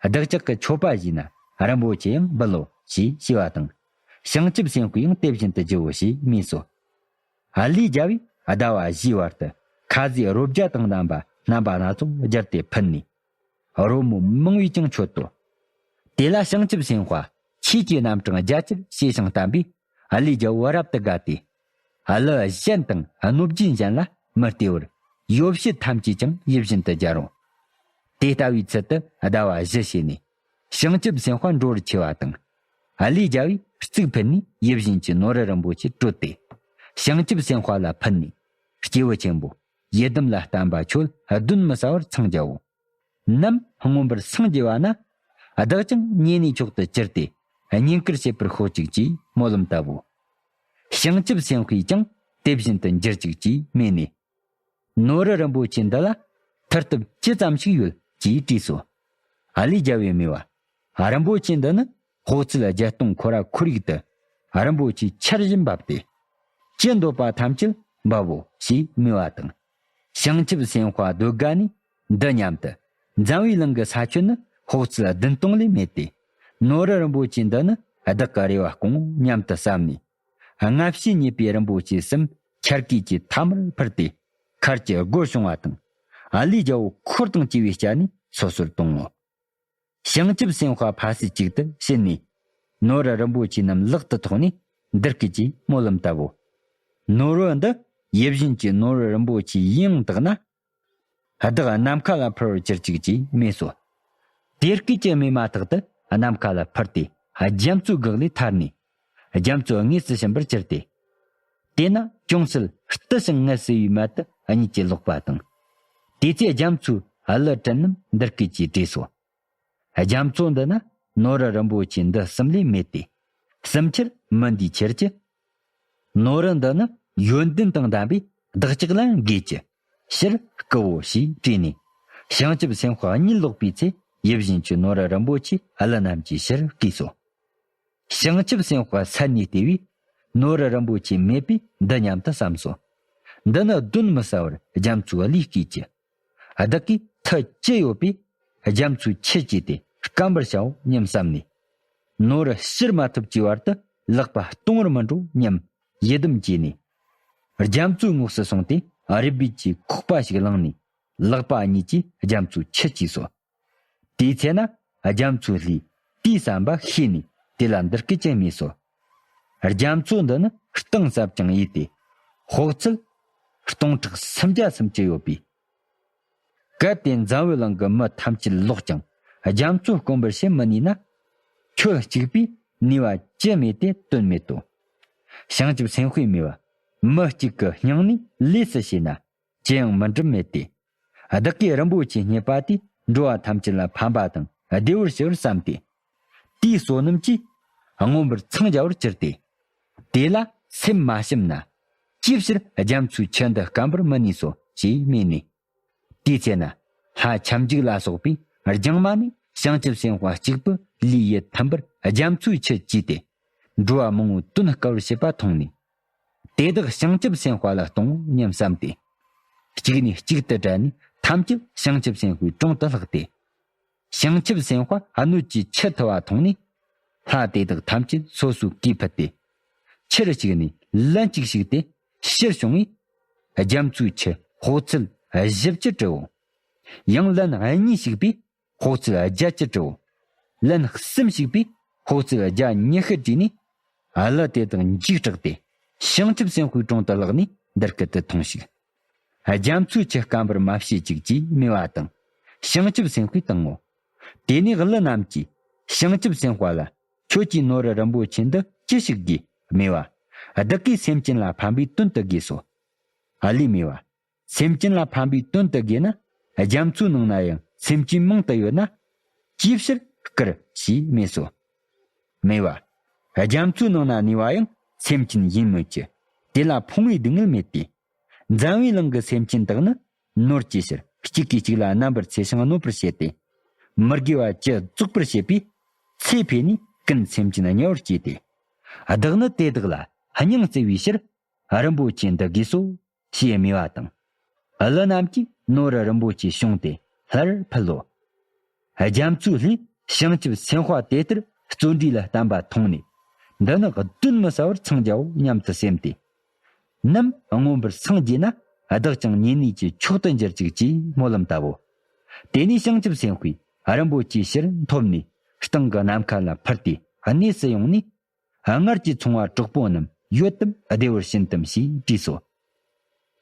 བདག་ཅག་གི་མཆོད་པ་བགྱིས་ན་རིན་པོ་ཆེ་ཡང་འབུལ་ལོ་ཞེས་ཞུས་པ་དང་། བྱང་ཆུབ་སེམས་དཔས་ཡང་དེ་བཞིན་དུ་བགྱིའོ་ཞེས་སྨྲས་སོ། ཀླུའི་རྒྱལ་པོས་ཟླ་བ་བཞིའི་བར་དུ་ཁ་ཟས་རོ་བརྒྱ་དང་ལྡན་པ་རྣམ་པ་སྣ་ཚོགས་སྦྱར་ཏེ་ཕུལ་ནས། རོལ་མོ་མང་བས་ཀྱང་མཆོད་དོ། དེ་ལ་བྱང་ཆུབ་སེམས་དཔའ་ཆོས་ཀྱི་རྣམ་གྲངས་བརྒྱ་ཆར་ཤེས་ཤིང་བསྟན་པས་ཀླུའི་རྒྱལ་པོ་རབ་ཏུ་དགའ་སྟེ། ཀླུ་གཞན་དང་གནོད་སྦྱིན་གཞན་ལ་མི་སྟེར་བར་ཡོ་བྱད་ཐམས་ཅད་ཀྱང་ཡིད་བཞིན་དུ་སྦྱར་རོ། དེ་ལྟ་བུའི་ཚུལ་དུ་ཟླ་བ་བཞི་བྱས་ནས། བྱང་ཆུབ་སེམས་དཔའ་འགྲོ་བར་ཆས་པ་དང་། ཀླུའི་རྒྱལ་པོས་གཙུག་ཕུད་ནས་ཡིད་བཞིན་གྱི་ནོར་བུ་རིན་པོ་ཆེ་དྲོད་དེ། བྱང་ཆུབ་སེམས་དཔའ་ལ་ཕུལ་ནས། སྐྱེས་བུ་ཆེན་པོ། ཡི་དམ་ལ་བརྟེན་པ་ཁྱོད་གདོན་མི་ཟ་བར་འཚང་རྒྱའོ། ནམ་མངོན་པར་སངས་རྒྱས་པ་ན། བདག་ཀྱང་ཉེ་གནས་མཆོག་ཏུ་གྱུར་ཏེ། བསྙེན་བཀུར་བྱེད་པར་ཤོག་ཅིག་ཅེས་སྨོན་ལམ་བཏབ་བོ། བྱང་ཆུབ་སེམས་དཔས་ཀྱང་དེ་བཞིན་དུ་འགྱུར་ཅིག་ཅེས་སྨྲས་ནས། ནོར་བུ་རིན་པོ་ཆེ་འདི་ལ་མཐུ་སྟོབས་ཅི་ཙམ་ཞིག་ཡོད་ཅེས་དྲིས་སོ། ཀླུའི་རྒྱལ་པོས་སྨྲས་པ། རིན་པོ་ཆེ་འདི་ནི་དཔག་ཚད་བརྒྱད་སྟོང་ཁོ་ར་ཁོར་ཡུག་ཏུ་རིན་པོ་ཆེ་ཆར་བཞིན་འབབ་སྟེ། ཅི་འདོད་པ་ཐམས་ཅད་འབབ་བོ་ཞེས་སྨྲས་པ་དང་། བྱང་ཆུབ་སེམས་དཔའ་འདོད་དགའ་ནི་འདི་སྙམ་དུ། འཛམ་བུའི་གླིང་གི་ས་ཁྱོན་ནི་དཔག་ཚད་བདུན་སྟོང་ལས་མེད་དེ། ནོར་བུ་རིན་པོ་ཆེ་འདི་ནི་བདག་གི་རེ་བ་སྐོང་སྙམ་དུ་བསམས་ནས། སྔ་ཕྱི་མྱེད་པའི་རིན་པོ་ཆེ་གསུམ་འཆར་ཀའི་ཐ་མར་ཕུལ་ཏེ། མཁར་གྱི་སྒོར་སོང་བ་དང་། ཀླུའི་རྒྱལ་པོ་འཁོར་དང་བཅས་པའི་སྐྱ་ནས་སོ་སོར་གཏོང་ངོ་། བྱང་ཆུབ་སེམས་དཔའ་ཕ་སེ་གཅིག་ཏུ་ཕྱིན་ནས། ནོར་བུ་རིན་པོ་ཆེ་རྣམས་ལག་ཏུ་ཐོགས་ནས་འདི་སྐད་ཅེས་སྨོན་ལམ་བཏབ་བོ། ནོར་བུ་འདི་ ཡིད་བཞིན་གྱི་ནོར་བུ་རིན་པོ་ཆེའི་ཡིད་ཡང་དག་ན། བདག་ནམ་མཁའ་ལ་འཕུར་བར་གྱུར་ཅིག་ཅེས་སྨྲས་སོ། དེ་སྐད་ཅེས་སྨྲས་མ་ཐག་ཏུ་ནམ་མཁའ་ལ་འཕུར་ཏེ་རྒྱ་མཚོའི་འགག་ལས་ཐར་ནས། རྒྱ་མཚོ་དངོས་སུ་ཕྱིན་པར་གྱུར་ཏེ། དེ་ན་ཅུང་ཟད་བརྟུལ་ཞིང་ངལ་གསོ་བའི་མལ་དུ་གཉིད་ཀྱིས་ལོག་པ་དང་། དེ་ཚེ་རྒྱ་མཚོའི་ཀླུ་བྲན་རྣམས་འདི་སྐད་ཅེས་དྲིས་སོ། རྒྱ་མཚོ་འདི་ན་ནོར་བུ་རིན་པོ་ཆེ་འདི་གསུམ་ལས་མེད་དེ། གསུམ་ཆར་མི་འདིའི་ཆར་གྱི། ནོར་བུ་འདི་ནི་ཡོན་ཏན་དང་ལྡན་པས་བདག་ཅག་ལ་དགོས་ཀྱི་ཕྱིར་བསྐུར་བོ་ཞེས་དྲིས་ནས། བྱང་ཆུབ་སེམས་དཔའ་གཉིད་ལོག་པའི་ཚེ་ཡིད་བཞིན་གྱི་ནོར་བུ་རིན་པོ་ཆེ་ཀླུ་རྣམས་ཀྱི་ཕྱིར་བསྐུས་སོ། བྱང་ཆུབ་སེམས་དཔའ་སད་ནས་བལྟས་པས་ནོར་བུ་རིན་པོ་ཆེ་མེད་པས་འདི་སྙམ་དུ་བསམས་སོ། འདི་ནི་གདོན་མི་ཟ་བར་རྒྱ་མཚོའི་ཀླུས་སྐྱེས་ཀྱི། བདག་གིས་མཐུ་ཅི་ཡོད་པས་རྒྱ་མཚོའི་ཆུ་བཅུས་ཏེ་སྐམ་པར་བྱའོ་སྙམ་བསམས་ནས། ནོར་བུ་ཕྱིར་མ་ཐུབ་ཀྱི་བར་དུ་ལག་པ་གཏོང་བར་མི་འགྲོ་སྙམ་ཡི་དམ་བཅས་ནས། རྒྱ་མཚོའི་ངོགས་སུ་སོང་སྟེ་རུས་སྦལ་གྱི་ཁོག་པ་ཞིག་བླངས་ནས་ལག་པ་གཉིས་ཀྱིས་རྒྱ་མཚོའི་ཆུ་བཅུས་སོ། དེའི་ཚེ་ན་རྒྱ་མཚོའི་ཀླུས་དེས་བསམ་པ་ཤེས་ནས་དེ་ལ་འདི་སྐད་ཅེས་སྨྲས་སོ། རྒྱ་མཚོ་འདི་ནི་གཏིང་ཟབ་ཅིང་ཡས་ཏེ། དཔག་ཚད་སྟོང་ཕྲག་སུམ་བརྒྱ་སུམ་ཅུ་ཡོད་པས། གལ་ཏེ་འཛམ་བུའི་གླིང་གི་མི་ཐམས་ཅད་ལོག་ཀྱང་རྒྱ་མཚོ་སྐོམ་པར་བྱེད་མི་ནུས་ན། ཁྱོད་གཅིག་པུས་ནུས་པ་ཅི་མེད་དེ་དོན་མེད་དོ། བྱང་ཆུབ་སེམས་དཔའི་སྨྲས་པ། མི་གཅིག་གི་སྙིང་ནས་ལས་སུ་བྱས་ན་ཅི་ཡང་མི་འགྲུབ་མེད་དེ། བདག་གིས་རིན་པོ་ཆེ་རྙེད་པ་དེས་འགྲོ་བ་ཐམས་ཅད་ལ་ཕན་པ་དང་བདེ་བར་གཤེགས་པར་བསམས་ཏེ། དེའི་བསོད་ནམས་ཀྱིས་མངོན་པར་འཚང་རྒྱ་བར་གྱུར་ཏེ། དེ་ལ་སེམས་མ་ཞུམ་ན། ཅིའི་ཕྱིར་རྒྱ་མཚོའི་ཆུ་འདི་སྐམ་པར་མི་ནུས་སོ་ཞེས་སྨྲས་ནས། དེའི་ཚེ་ན་ལྷ་ཁྱབ་འཇུག་ལ་སོགས་པས་རྒྱང་མ་ནས་བྱང་ཆུབ་སེམས་དཔའ་གཅིག་པུ་ལུས་ཡིད་མཐུན་པར་རྒྱ་མཚོའི་ཆུ་བཅུས་ཏེ། འགྲོ་བ་མང་པོའི་དོན་དཀའ་བར་བྱེད་པ་མཐོང་ནས། དེ་དག་བྱང་ཆུབ་སེམས་དཔའ་ལ་གཏོང་སྙམ་བསམས་ཏེ། གཅིག་ནས་གཅིག་ཏུ་བྲལ་ནས་ཐམས་ཅད་བྱང་ཆུབ་སེམས་དཔའི་དྲུང་དུ་ལྷགས་ཏེ། བྱང་ཆུབ་སེམས་དཔའ་སྣོད་ཀྱི་ཆུ་ཐུལ་བ་མཐོང་ནས། ལྷ་དེ་དག་ཐམས་ཅད་སོ་སོའི་གོས་ཕུད་དེ། ཆུར་གཅིག་ནས་ལན་གཅིག་ཞིག་སྟེ་ཕྱིར་བྱུང་བས། རྒྱ་མཚོའི་ཆུ་དཔག་ཚད་བཞི་བཅུ་བྲི་བོ། ཡང་ལན་གཉིས་ཞིག་པས་དཔག་ཚད་བརྒྱད་ཅུ་བྲི་བོ། ལན་གསུམ་ཞིག་པས་དཔག་ཚད་བརྒྱ་ཉི་ཤུ་བྲིས་ནས། ཀླུ་དེ་དག་འཇིགས་སྐྲག་སྟེ། བྱང་ཆུབ་སེམས་དཔའི་དྲུང་དུ་ལྷགས་ནས་འདི་སྐད་དུ་ཐོངས་ཤིག། རྒྱ་མཚོའི་ཆུ་སྐམ་པར་མ་བྱེད་ཅིག་ཅེས་སྨྲས་པ་དང་། བྱང་ཆུབ་སེམས་དཔས་བཏང་ངོ་། དེ་ནས་ཀླུ་རྣམས་ཀྱིས་བྱང་ཆུབ་སེམས་དཔའ་ལ། ཁྱོད་ཀྱིས་ནོར་བུ་རིན་པོ་ཆེ་འདི་ཅི་ཞིག་དགོས་སྨྲས་པ། བདག་གིས་སེམས་ཅན་ལ་ཕན་པའི་དོན་དུ་དགོས་སོ། ཀླུས་སྨྲས་པ། སེམས་ཅན་ལ་ཕན་པའི་དོན་དུ་དགོས་ན། རྒྱ་མཚོའི་ནང་ན་ཡང་སེམས་ཅན་མང་དུ་ཡོད་ན། ཅིའི་ཕྱིར་བསྐུར་ཞེས་སྨྲས་སོ། སྨྲས་པ། རྒྱ་མཚོའི་ནང་ན་གནས་པ་ཡང་སེམས་ཅན་ཡིན་མོད་ཀྱི། དེ་ལ་ཕུང་བའི་སྡུག་བསྔལ་མེད་དེ། འཛམ་བུའི་གླིང་གི་སེམས་ཅན་དག་ནི་ནོར་སྐྱེ་ཕྱིར་གཅིག་གིས་གཅིག་ལ་རྣམ་པར་འཚེ་ཞིང་གནོད་པར་བྱེད་དེ། མི་དགེ་བ་བཅུ་རྫོགས་པར་བྱེད་པས། ཚེ་འཕོས་ནས་ཀུན་སེམས་ཅན་དམྱལ་བར་སྐྱེས་ཏེ། བདག་ནི་དེ་དག་ལ་སྙིང་བརྩེ་བའི་ཕྱིར། རིན་པོ་ཆེ་འདི་དགོས་སོ། ཞེས་སྨྲས་པ་དང་། ཀླུ་རྣམས་ཀྱིས་ནོར་རིན་པོ་ཆེ་བྱུང་སྟེ་སླར་ཕུལ་ལོ། རྒྱ་མཚོའི་ཀླུས་བྱང་ཆུབ་སེམས་དཔའ་དེ་ལྟར་བརྩོན་འགྲུས་ལ་བརྟན་པ་མཐོང་ནས། འདི་ནི་གདོན་མི་ཟ་བར་འཚང་རྒྱའོ་སྙམ་དུ་སེམས་ཏེ། ནམ་མངོན་པར་སངས་རྒྱས་ན་བདག་ཀྱང་ཉེ་གནས་ཀྱི་མཆོག་ཏུ་འགྱུར་ཅིག་ཅེས་སྨོན་ལམ་བཏབ་བོ། དེ་ནས་བྱང་ཆུབ་སེམས་དཔས་རིན་པོ་ཆེའི་ཕྱིར་འཐོམས་ནས་སྟེང་གི་ནམ་མཁའ་ལ་འཕུར་ཏེ་གནས་སུ་ཡོང་ནས། སྔར་གྱི་ཚོང་བ་གྲོགས་པོ་རྣམས་ཡོད་དམ་བདེ་བར་ཕྱིན་དམ་ཞེས་དྲིས་སོ།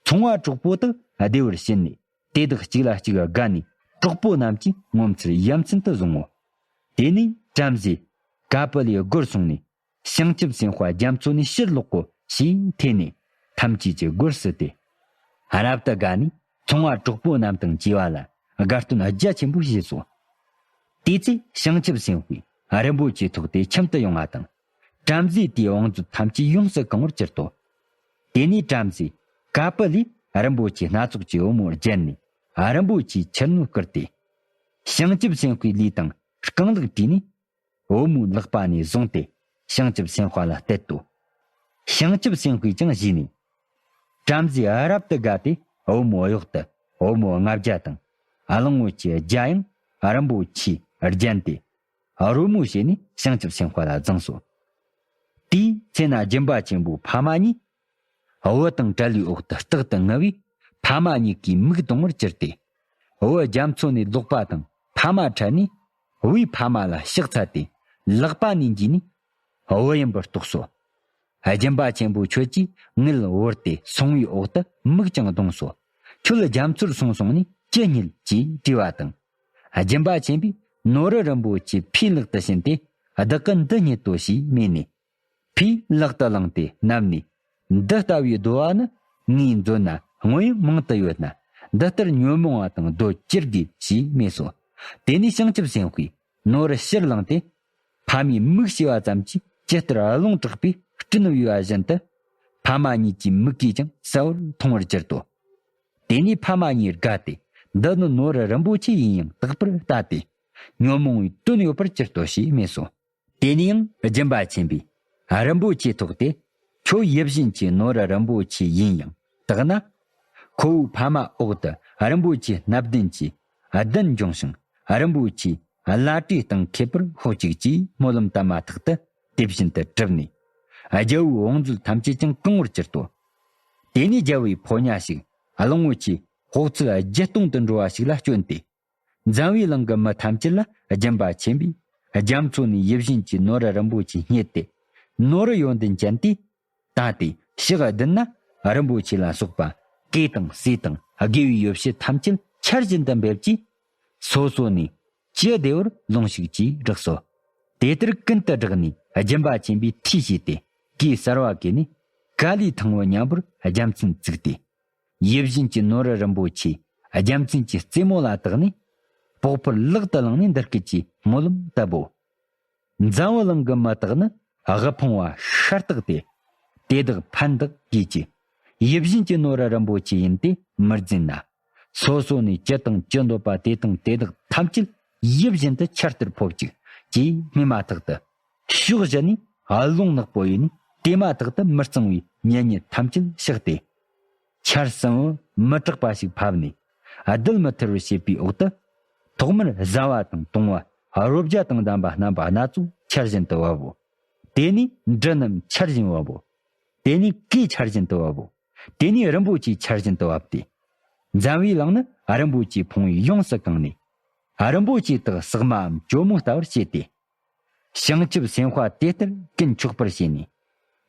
ཚོང་བ་གྲོགས་པོ་དག་བདེ་བར་ཕྱིན་ནས་དེ་དག་གཅིག་ལ་གཅིག་དགའ་ནས་གྲོགས་པོ་རྣམས་ཀྱིས་ངོ་མཚར་ཡ་མཚན་དུ་བཟུང་ངོ་། དེ་ནས་བྲམ་ཟེ་ཀ་པི་ལའི་སྒོར་སོང་ནས་བྱང་ཆུབ་སེམས་དཔའ་རྒྱ་མཚོ་ནས་ཕྱིར་ལོག་གོ་ཞེས་ཐོས་ནས་ཐམས་ཅད་ཀྱི་སྒོར་ཟུར་ཏེ། རབ་ཏུ་དགའ་ནས་ཚོང་བ་གྲོགས་པོ་རྣམས་དང་བཅས་པ་ལ་དགའ་སྟོན་རྒྱ་ཆེན་པོ་བྱས་སོ། དེ་ཚེ་བྱང་ཆུབ་སེམས་དཔས་རིན་པོ་ཆེ་ཐོགས་ཏེ་ཁྱིམ་དུ་ཡོང་བ་དང་། བྲམ་ཟེ་དེའི་བང་མཛོད་ཐམས་ཅད་ཡོངས་སུ་གང་བར་གྱུར་ཏོ། དེ་ནས་བྲམ་ཟེ་ཀ་པི་ལས་རིན་པོ་ཆེ་སྣ་ཚོགས་ཀྱི་བུ་མོ་བརྒྱན་ནས་རིན་པོ་ཆེའི་ཆུ་སྣོད་བསྐུར་ཏེ། བྱང་ཆུབ་སེམས་དཔའི་ལུས་དང་རྐང་ལག་བྲིས་ནས། བུ་མོའི་ལག་པ་ནས་བཟུང་སྟེ་བྱང་ཆུབ་སེམས་དཔའ་ལ་གཏད་དོ། བྱང་ཆུབ་སེམས་དཔས་ཀྱང་བཞེས་ནས། བྲམ་ཟེ་རབ་ཏུ་དགའ་སྟེ་བུ་མོའི་འོག་ཏུ་བུ་མོ་ལྔ་བརྒྱ་དང་གླང་པོ་ཆེ་བརྒྱ་ཡང་རིན་པོ་ཆེས་བརྒྱན་ཏེ། རོལ་མོ་བྱས་ནས་བྱང་ཆུབ་སེམས་དཔའ་ལ་བརྫངས་སོ། དེའི་ཚེ་ན་སྦྱིན་པ་ཆེན་པོའི་ཕ་མ་གཉིས། བུ་དང་བྲལ་བའི་འོག་ཏུ་རྟག་ཏུ་ངུ་བས་ཕ་མ་གཉིས་ཀའི་མིག་གདོང་བར་གྱུར་ཏེ། བུ་རྒྱ་མཚོ་ནས་ལོག་པ་དང་ཕ་མ་ཕྲད་ནས་བུའི་ཕ་མ་ལ་ཕྱག་འཚལ་ཏེ་ལག་པ་ནས་འཇུས་ནས་བུ་ཡིན་པར་རྟོགས་སོ། སྦྱིན་པ་ཆེན་པོ་ཁྱོད་ཀྱིས་ངལ་བོར་ཏེ་སོང་བའི་འོག་ཏུ་མིག་ཀྱང་གདོང་སོ། ཁྱོད་རྒྱ་མཚོར་སོང་སོང་ནས་ཅི་རྙེད་ཅེས་དྲིས་པ་དང་། སྦྱིན་པ་ཆེན་པོས་ནོར་རིན་པོ་ཆེ་ཕིའི་ལག་ཏུ་བྱིན་ཏེ། བདག་གིས་འདི་རྙེད་དོ་ཞེས་སྨྲས་ནས། ཕིའི་ལག་ཏུ་བླངས་ཏེ་བསྣམས་ནས། འདི་ལྟ་བུའི་རྡོ་བ་ནི་ངས་འཛོད་ན་སྔོན་ཡང་མང་དུ་ཡོད་ན། འདི་ལྟར་ཉོན་མོངས་པ་དང་སྡོད་ཅི་དགོས་ཞེས་སྨྲས་སོ། དེ་ནས་བྱང་ཆུབ་སེམས་དཔས་ནོར་ཕྱིར་བླངས་ཏེ། ཕ་མའི་མིག་ཕྱེ་བ་ཙམ་གྱིས་ཇི་ལྟར་རླུང་གྲགས་པས་སྤྲིན་བུས་པ་བཞིན་དུ། ཕ་མ་གཉིས་ཀྱི་མིག་གིས་ཀྱང་གསལ་བོར་མཐོང་བར་གྱུར་ཏོ། དེ་ནས་ཕ་མ་གཉིས་དགའ་སྟེ། འདི་ནི་ནོར་རིན་པོ་ཆེ་ཡིན་ཡང་དག་པར་ལྟ་སྟེ། ཉོན་མོངས་པའི་དོན་ཡོད་པར་གྱུར་ཏོ་ཞེས་སྨྲས་སོ། དེ་ནས་ཡང་སྦྱིན་པ་ཆེན་པོས་རིན་པོ་ཆེ་ཐོགས་ཏེ། ཁྱོད་ཡིད་བཞིན་གྱི་ནོར་རིན་པོ་ཆེ་ཡིན་ཡང་དག་ན། ཁོ་བོའི་ཕ་མ་འོག་ཏུ་རིན་པོ་ཆེ་སྣ་བདུན་གྱི་གདན་འབྱུང་ཞིང་། རིན་པོ་ཆེ་བླ་བྲེ་དང་ཁེབས་པར་ཤོག་ཅིག་ཅེས་སྨོན་ལམ་བཏབ་མ་ཐག་ཏུ་དེ་བཞིན་དུ་གྲུབ་ནས། རྒྱལ་པོའི་བང་མཛོད་ཐམས་ཅད་ཀྱང་གང་བར་གྱུར་ཏོ། དེ་ནས་རྒྱལ་པོའི་ཕོ་ཉ་ཞིག་གླང་པོ་ཆེ་ཕོག་ཚོད་བརྒྱད་སྟོང་དུ་འགྲོ་བ་ཞིག་ལ་བསྐྱོན་ཏེ། འཛམ་བུའི་གླིང་གི་མི་ཐམས་ཅད་ལ་སྦྱིན་པ་ཆེན་པོས་རྒྱ་མཚོ་ནས་ཡིད་བཞིན་གྱི་ནོར་རིན་པོ་ཆེ་རྙེད་དེ། ནོར་ཡོན་ཏན་ཅན་དེས། ད་དེ་ཕྱག་བདུན་ན་རིན་པོ་ཆེ་ལ་སོགས་པ་གོས་དང་ཟས་དང་དགེ་བའི་ཡོ་བྱད་ཐམས་ཅད་ཆར་བཞིན་དུ་འབེབས་ཀྱིས། སོ་སོ་ནས་ཅི་བདེ་བར་ལོངས་ཤིག་ཅེས་བསྒྲགས་སོ། དེ་ལྟར་ཀུན་ཏུ་བསྒྲགས་ནས་སྦྱིན་པ་ཆེན་པོས་ཁྲུས་བྱས་ཏེ། གོས་གསར་བ་གོན་ནས། ག་ལེར་ཐང་བུ་མཉམ་པོར་རྒྱལ་མཚན་བཙུགས་ཏེ། ཡིད་བཞིན་གྱི་ནོར་རིན་པོ་ཆེ་རྒྱལ་མཚན་གྱི་རྩེ་མོ་ལ་བཏགས་ནས། པགས་ཕུར་ལག་ཏུ་བླངས་ནས་འདི་སྐད་ཅེས་སྨོན་ལམ་བཏབ་བོ། འཛམ་བུ་གླིང་གི་མི་དག་ནི་དབུལ་ཕོངས་པ་ཤ་སྟག་སྟེ། དེ་དག་ཕན་བདག་གིས་ཀྱི་ཡིད་བཞིན་གྱི་ནོར་རིན་པོ་ཆེ་ཡིན་ཏེ་མི་འཛིན་ན། སོ་སོ་ནས་ཅི་དང་ཅི་འདོད་པ་དེ་དང་དེ་དག་ཐམས་ཅད་ཡིད་བཞིན་དུ་ཆར་ལྟར་ཕོབ་ཅིག་ཅེས་སྨྲས་མ་ཐག་ཏུ། ཕྱོགས་བཞི་ནས་རླུང་ནག་པོ་ཡིས་ནི་དེ་མ་ཐག་ཏུ་མི་གཙང་བའི་ཉེ་ཉེ་ཐམས་ཅད་གཤེགས་ཏེ། ཆར་ཟིམ་བུ་མི་དྲག་པ་ཞིག་ཕབ་ནས་རྡུལ་མི་ཐར་བར་བྱེད་པའི་འོག་ཏུ། ཐོག་མར་བཟའ་བ་དང་བཏུང་བ། རོ་བརྒྱ་དང་ལྡན་པ་རྣམ་པ་སྣ་ཚོགས་ཆར་བཞིན་དུ་བབ་བོ། དེ་ནས་འབྲུ་རྣམས་ཆར་བཞིན་བབ་བོ། དེ་ནས་གོས་ཆར་བཞིན་དུ་བབ་བོ། དེ་ནས་རིན་པོ་ཆེ་ཆར་བཞིན་དུ་བབ་སྟེ། འཛམ་བུའི་གླིང་ནི་རིན་པོ་ཆེ་ཕོངས་པས་ཡོངས་སུ་གང་ནས། རིན་པོ་ཆེ་དག་ཟེགས་མའམ་ཇོ་མོ་ལྟ་བུར་བྱས་ཏེ། བྱང་ཆུབ་སེམས་དཔའ་དེ་ལྟར་ཀུན་མཆོག་པར་བྱས་ནས།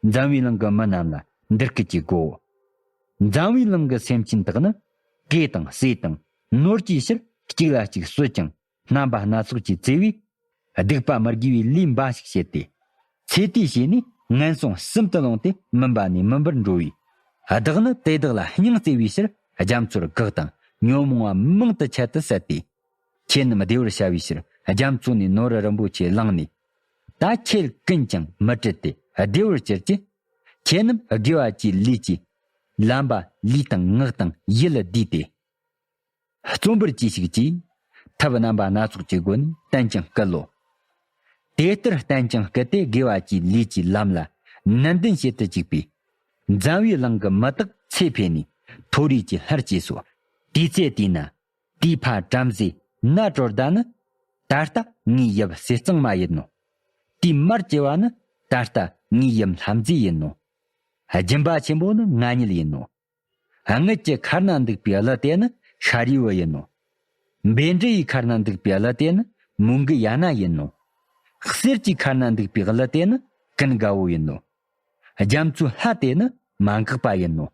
འཛམ་བུའི་གླིང་གི་མི་རྣམས་ལ་འདི་སྐད་ཅེས་བསྒོའོ། འཛམ་བུའི་གླིང་གི་སེམས་ཅན་དག་ནི་གོས་དང་ཟས་དང་ནོར་གྱི་ཕྱིར་གཅིག་ལ་གཅིག་གསོད་ཅིང་རྣམ་པ་སྣ་ཚོགས་ཀྱིས་བརྩེ་བས། སྡིག་པ་མི་དགེ་བའི་ལས་འབའ་ཞིག་བྱེད་དེ། ཚེ་དེའི་ཞེ་ནས་ངན་སོང་གསུམ་དུ་ལོངས་ཏེ་མུན་པ་ནས་མུན་པར་འགྲོ་བས། བདག་ནི་དེ་དག་ལ་སྙིང་བརྩེ་བའི་ཕྱིར་རྒྱ་མཚོར་གག་དང་ཉོན་མོངས་པ་མང་དུ་ཁྱད་དུ་བསད་དེ། ཁྱེད་རྣམས་བདེ་བར་བྱ་བའི་ཕྱིར་རྒྱ་མཚོ་ནས་ནོར་རིན་པོ་ཆེ་བླངས་ནས། ད་ཁྱེད་ཀུན་ཀྱང་མི་བཀྲུ་སྟེ་བདེ་བར་གྱུར་ཅིག་ཁྱེད་རྣམས་དགེ་བ་བཅུའི་ལས་ཀྱིས། ལམ་པ་ལུས་དང་ངག་དང་ཡིད་ལ་བསྡུས་ཏེ། བརྩོན་པར་གྱིས་ཤིག་ཅེས། ཐབས་རྣམ་པ་སྣ་ཚོགས་ཀྱི་སྒོ་ནས་བསྟན་ཅིང་བསྐུལ་ལོ། དེ་ལྟར་བསྟན་ཅིང་བསྐུལ་ཏེ་དགེ་བ་བཅུའི་ལས་ཀྱི་ལམ་ལ་ནན་ཏན་བྱེད་དུ་བཅུག་པས། འཛམ་བུའི་གླིང་གི་མི་དག་ཚེ་འཕོས་ནས་མཐོ་རིས་ཀྱི་ལྷར་སྐྱེས་སོ། དེའི་ཚེ་དེས་ན། དེའི་ཕ་བྲམ་ཟེ་ནཱ་ཀྲོ་ད་ནི། ད་ལྟ་ངའི་ཡབ་ཟས་གཙང་མ་ཡིན་ནོ། དེའི་མར་སྐྱེ་བ་ནི། ད་ལྟ་ངའི་ཡུམ་ལྷ་མཛེས་ཡིན་ནོ། སྦྱིན་པ་ཆེན་པོ་ནི་ང་ཉིད་ཡིན་ནོ། དངུལ་གྱི་ཁར་ན་འདུག་པའི་ཀླུ་དེ་ནི་ཤཱ་རིའི་བུ་ཡིན་ནོ། འབེན་འབྲི་ཡི་ཁར་ན་འདུག་པའི་ཀླུ་དེ་ནི་མོའུ་འགལ་ཡ་ན་ཡིན་ནོ། གསེར་གྱི་ཁར་ན་འདུག་པའི་ཀླུ་དེ་ནི་ཀུན་དགའ་བོ་ཡིན་ནོ། རྒྱ་མཚོའི་ལྷ་དེ་ནི་མ་འགགས་པ་ཡིན་ནོ།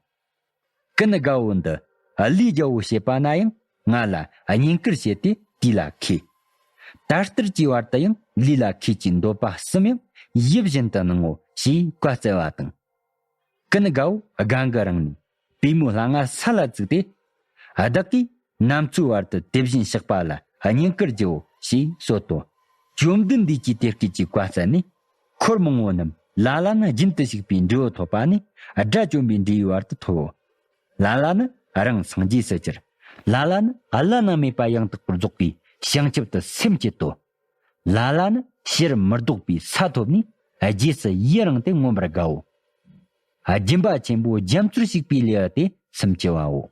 ཀུན་དགའ་བོ་འདི་ཀླུའི་རྒྱལ་པོ་བྱེད་པ་ན་ཡང་ང་ལ་བསྙེན་བཀུར་བྱས་ཏེ་དེ་ལ་མཁས། ད་ལྟར་གྱི་བར་དུ་ཡང་ལུས་ལ་མཁས་ཀྱི་འདོད་པ་གསུམ་ཡང་ཡིད་བཞིན་དུ་གནང་ངོ་ཞེས་བཀའ་སྩལ་བ་དང་། ཀུན་དགའ་བོ་དགའ་མགུ་རངས་ནས་པུས་མོ་ལྷ་ང་ས་ལ་བཙུགས་ཏེ། བདག་གིས་ནམ་འཚོའི་བར་དུ་དེ་བཞིན་གཤེགས་པ་ལ་བསྙེན་བཀུར་བགྱིའོ་ཞེས་གསོལ་ཏོ། བཅོམ་ལྡན་འདས་ཀྱིས་དེ་སྐད་ཅེས་བཀའ་སྩལ་ནས། འཁོར་མང་པོ་རྣམས་ལ་ལ་ནི་རྒྱུན་དུ་ཞུགས་པའི་འབྲས་བུ་ཐོབ་པ་ནས་དགྲ་བཅོམ་པའི་འབྲས་བུའི་བར་དུ་ཐོབ་བོ། ལ་ལ་ནི་རང་སངས་རྒྱས་སུ་གྱུར། ལ་ལ་ནི་བླ་ན་མེད་པ་ཡང་དག་པར་རྫོགས་པའི་བྱང་ཆུབ་ཏུ་སེམས་བསྐྱེད་དོ། ལ་ལ་ནི་ཕྱིར་མི་ལྡོག་པའི་ས་ཐོབ་ནས་རྗེས་སུ་ཡི་རངས་ཏེ་མངོན་པར་དགའ་བོ། སྦྱིན་པ་ཆེན་པོ་རྒྱ་མཚོར་ཞུགས་པའི་ལེའུ་སྟེ་སུམ་ཅུ་པའོ།